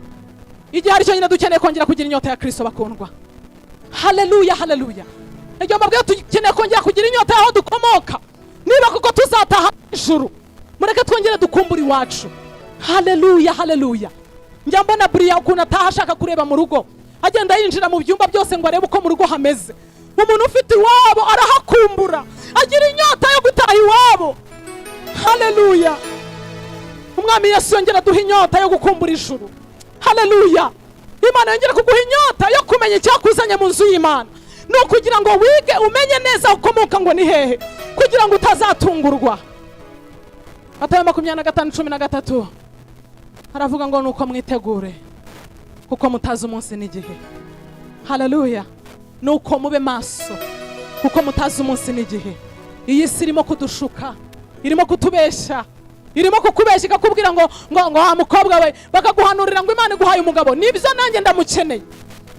Igihe ari cyo nyine dukeneye kongera kugira inyota ya Kristo, bakundwa. Haleluya, haleluya! Iryo mbabwira, dukeneye kongera kugira inyota y'aho dukomoka. Niba kuko tuzataha ijuru, mureke twongere dukumbure iwacu. Haleluya, haleluya! Njya mbona buriya ukuntu ataha ashaka kureba mu rugo, agenda yinjira mu byumba byose ngo arebe uko mu rugo hameze. Umuntu ufite iwabo arahakumbura, agira inyota yo gutaha iwabo. Haleluya! Umwami Yesu yongera aduha inyota yo gukumbura ijuru. Haleluya! Imana yongera kuguha inyota yo kumenya icyakuzanye mu nzu y'Imana, ni ukugira ngo wige, umenye neza aho ukomoka ngo ni hehe, kugira ngo utazatungurwa. Matayo 25:13 haravuga ngo nuko mwitegure, kuko mutazi umunsi n'igihe. Haleluya! Nuko mube maso, kuko mutazi umunsi n'igihe. Iyi si irimo kudushuka, irimo kutubeshya, irimo kukubeshya, ikakubwira ngo wa mukobwa we, bakaguhanurira ngo Imana iguhaye umugabo. Nibyo, nanjye ndamukeneye,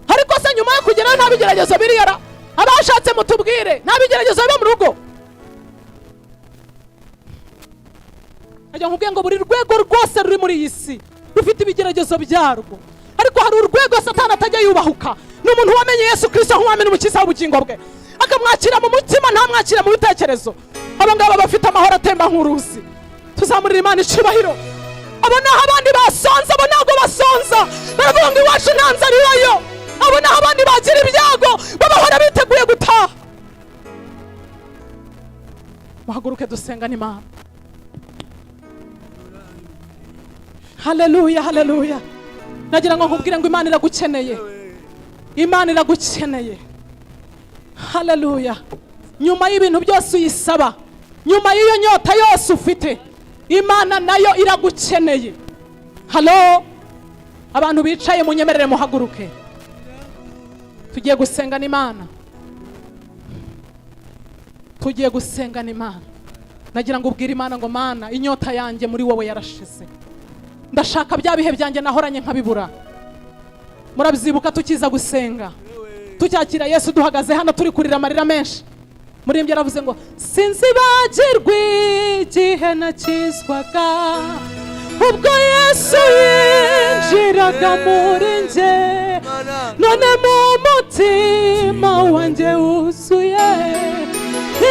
ariko se nyuma yo kugerayo nta bigeragezo biriyara? Abashatse mutubwire, nta bigeragezo biba mu rugo? Ajya nkubwiye ngo buri rwego rwose ruri muri iyi si rufite ibigeragezo byarwo, ariko hari urwego Satani atajya yubahuka, ni umuntu wamenye Yesu Kirisito nk'umwami n'umukiza w'ubugingo bwe, akamwakira mu mutima, ntamwakira mu bitekerezo. Abo ngabo bafite amahoro atemba nk'uruzi. Tuzamurira Imana icubahiro. Abo naho abandi basonza, abo ntabwo basonza, baravuga ngo iwacu nta nzara ibayo. Abo naho abandi bagira ibyago, babahora biteguye gutaha. Muhaguruke dusengane Imana. Haleluya, haleluya! Nagira ngo nkubwire ngo Imana iragukeneye, Imana iragukeneye. Haleluya! Nyuma y'ibintu byose uyisaba, nyuma y'iyo nyota yose ufite, Imana nayo iragukeneye. Halo. Abantu bicaye, munyemerere muhaguruke, tugiye gusengana Imana, tugiye gusengana Imana. Nagira ngo ubwire Imana ngo: "Mana, inyota yanjye muri wowe yarashize. Ndashaka bya bihe byanjye nahoranye nkabibura." Murabyibuka tukiza gusenga, tucyakira Yesu, duhagaze hano turi kurira amarira menshi. Muririmbyi yaravuze ngo: "Sinzibagirwa igihe nakizwaga, ubwo Yesu yinjiraga muri njye, none mu mutima wanjye wuzuye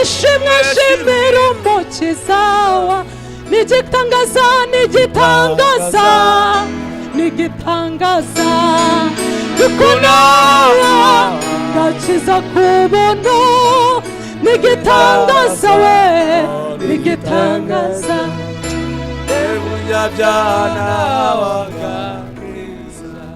ishimwe, shimira Umukiza wa nigitangaza, nigitangaza, nigitangaza, kuko nawe gakiza ku buntu, nigitangaza we, nigitangaza."
Umunyabyaha nabaga.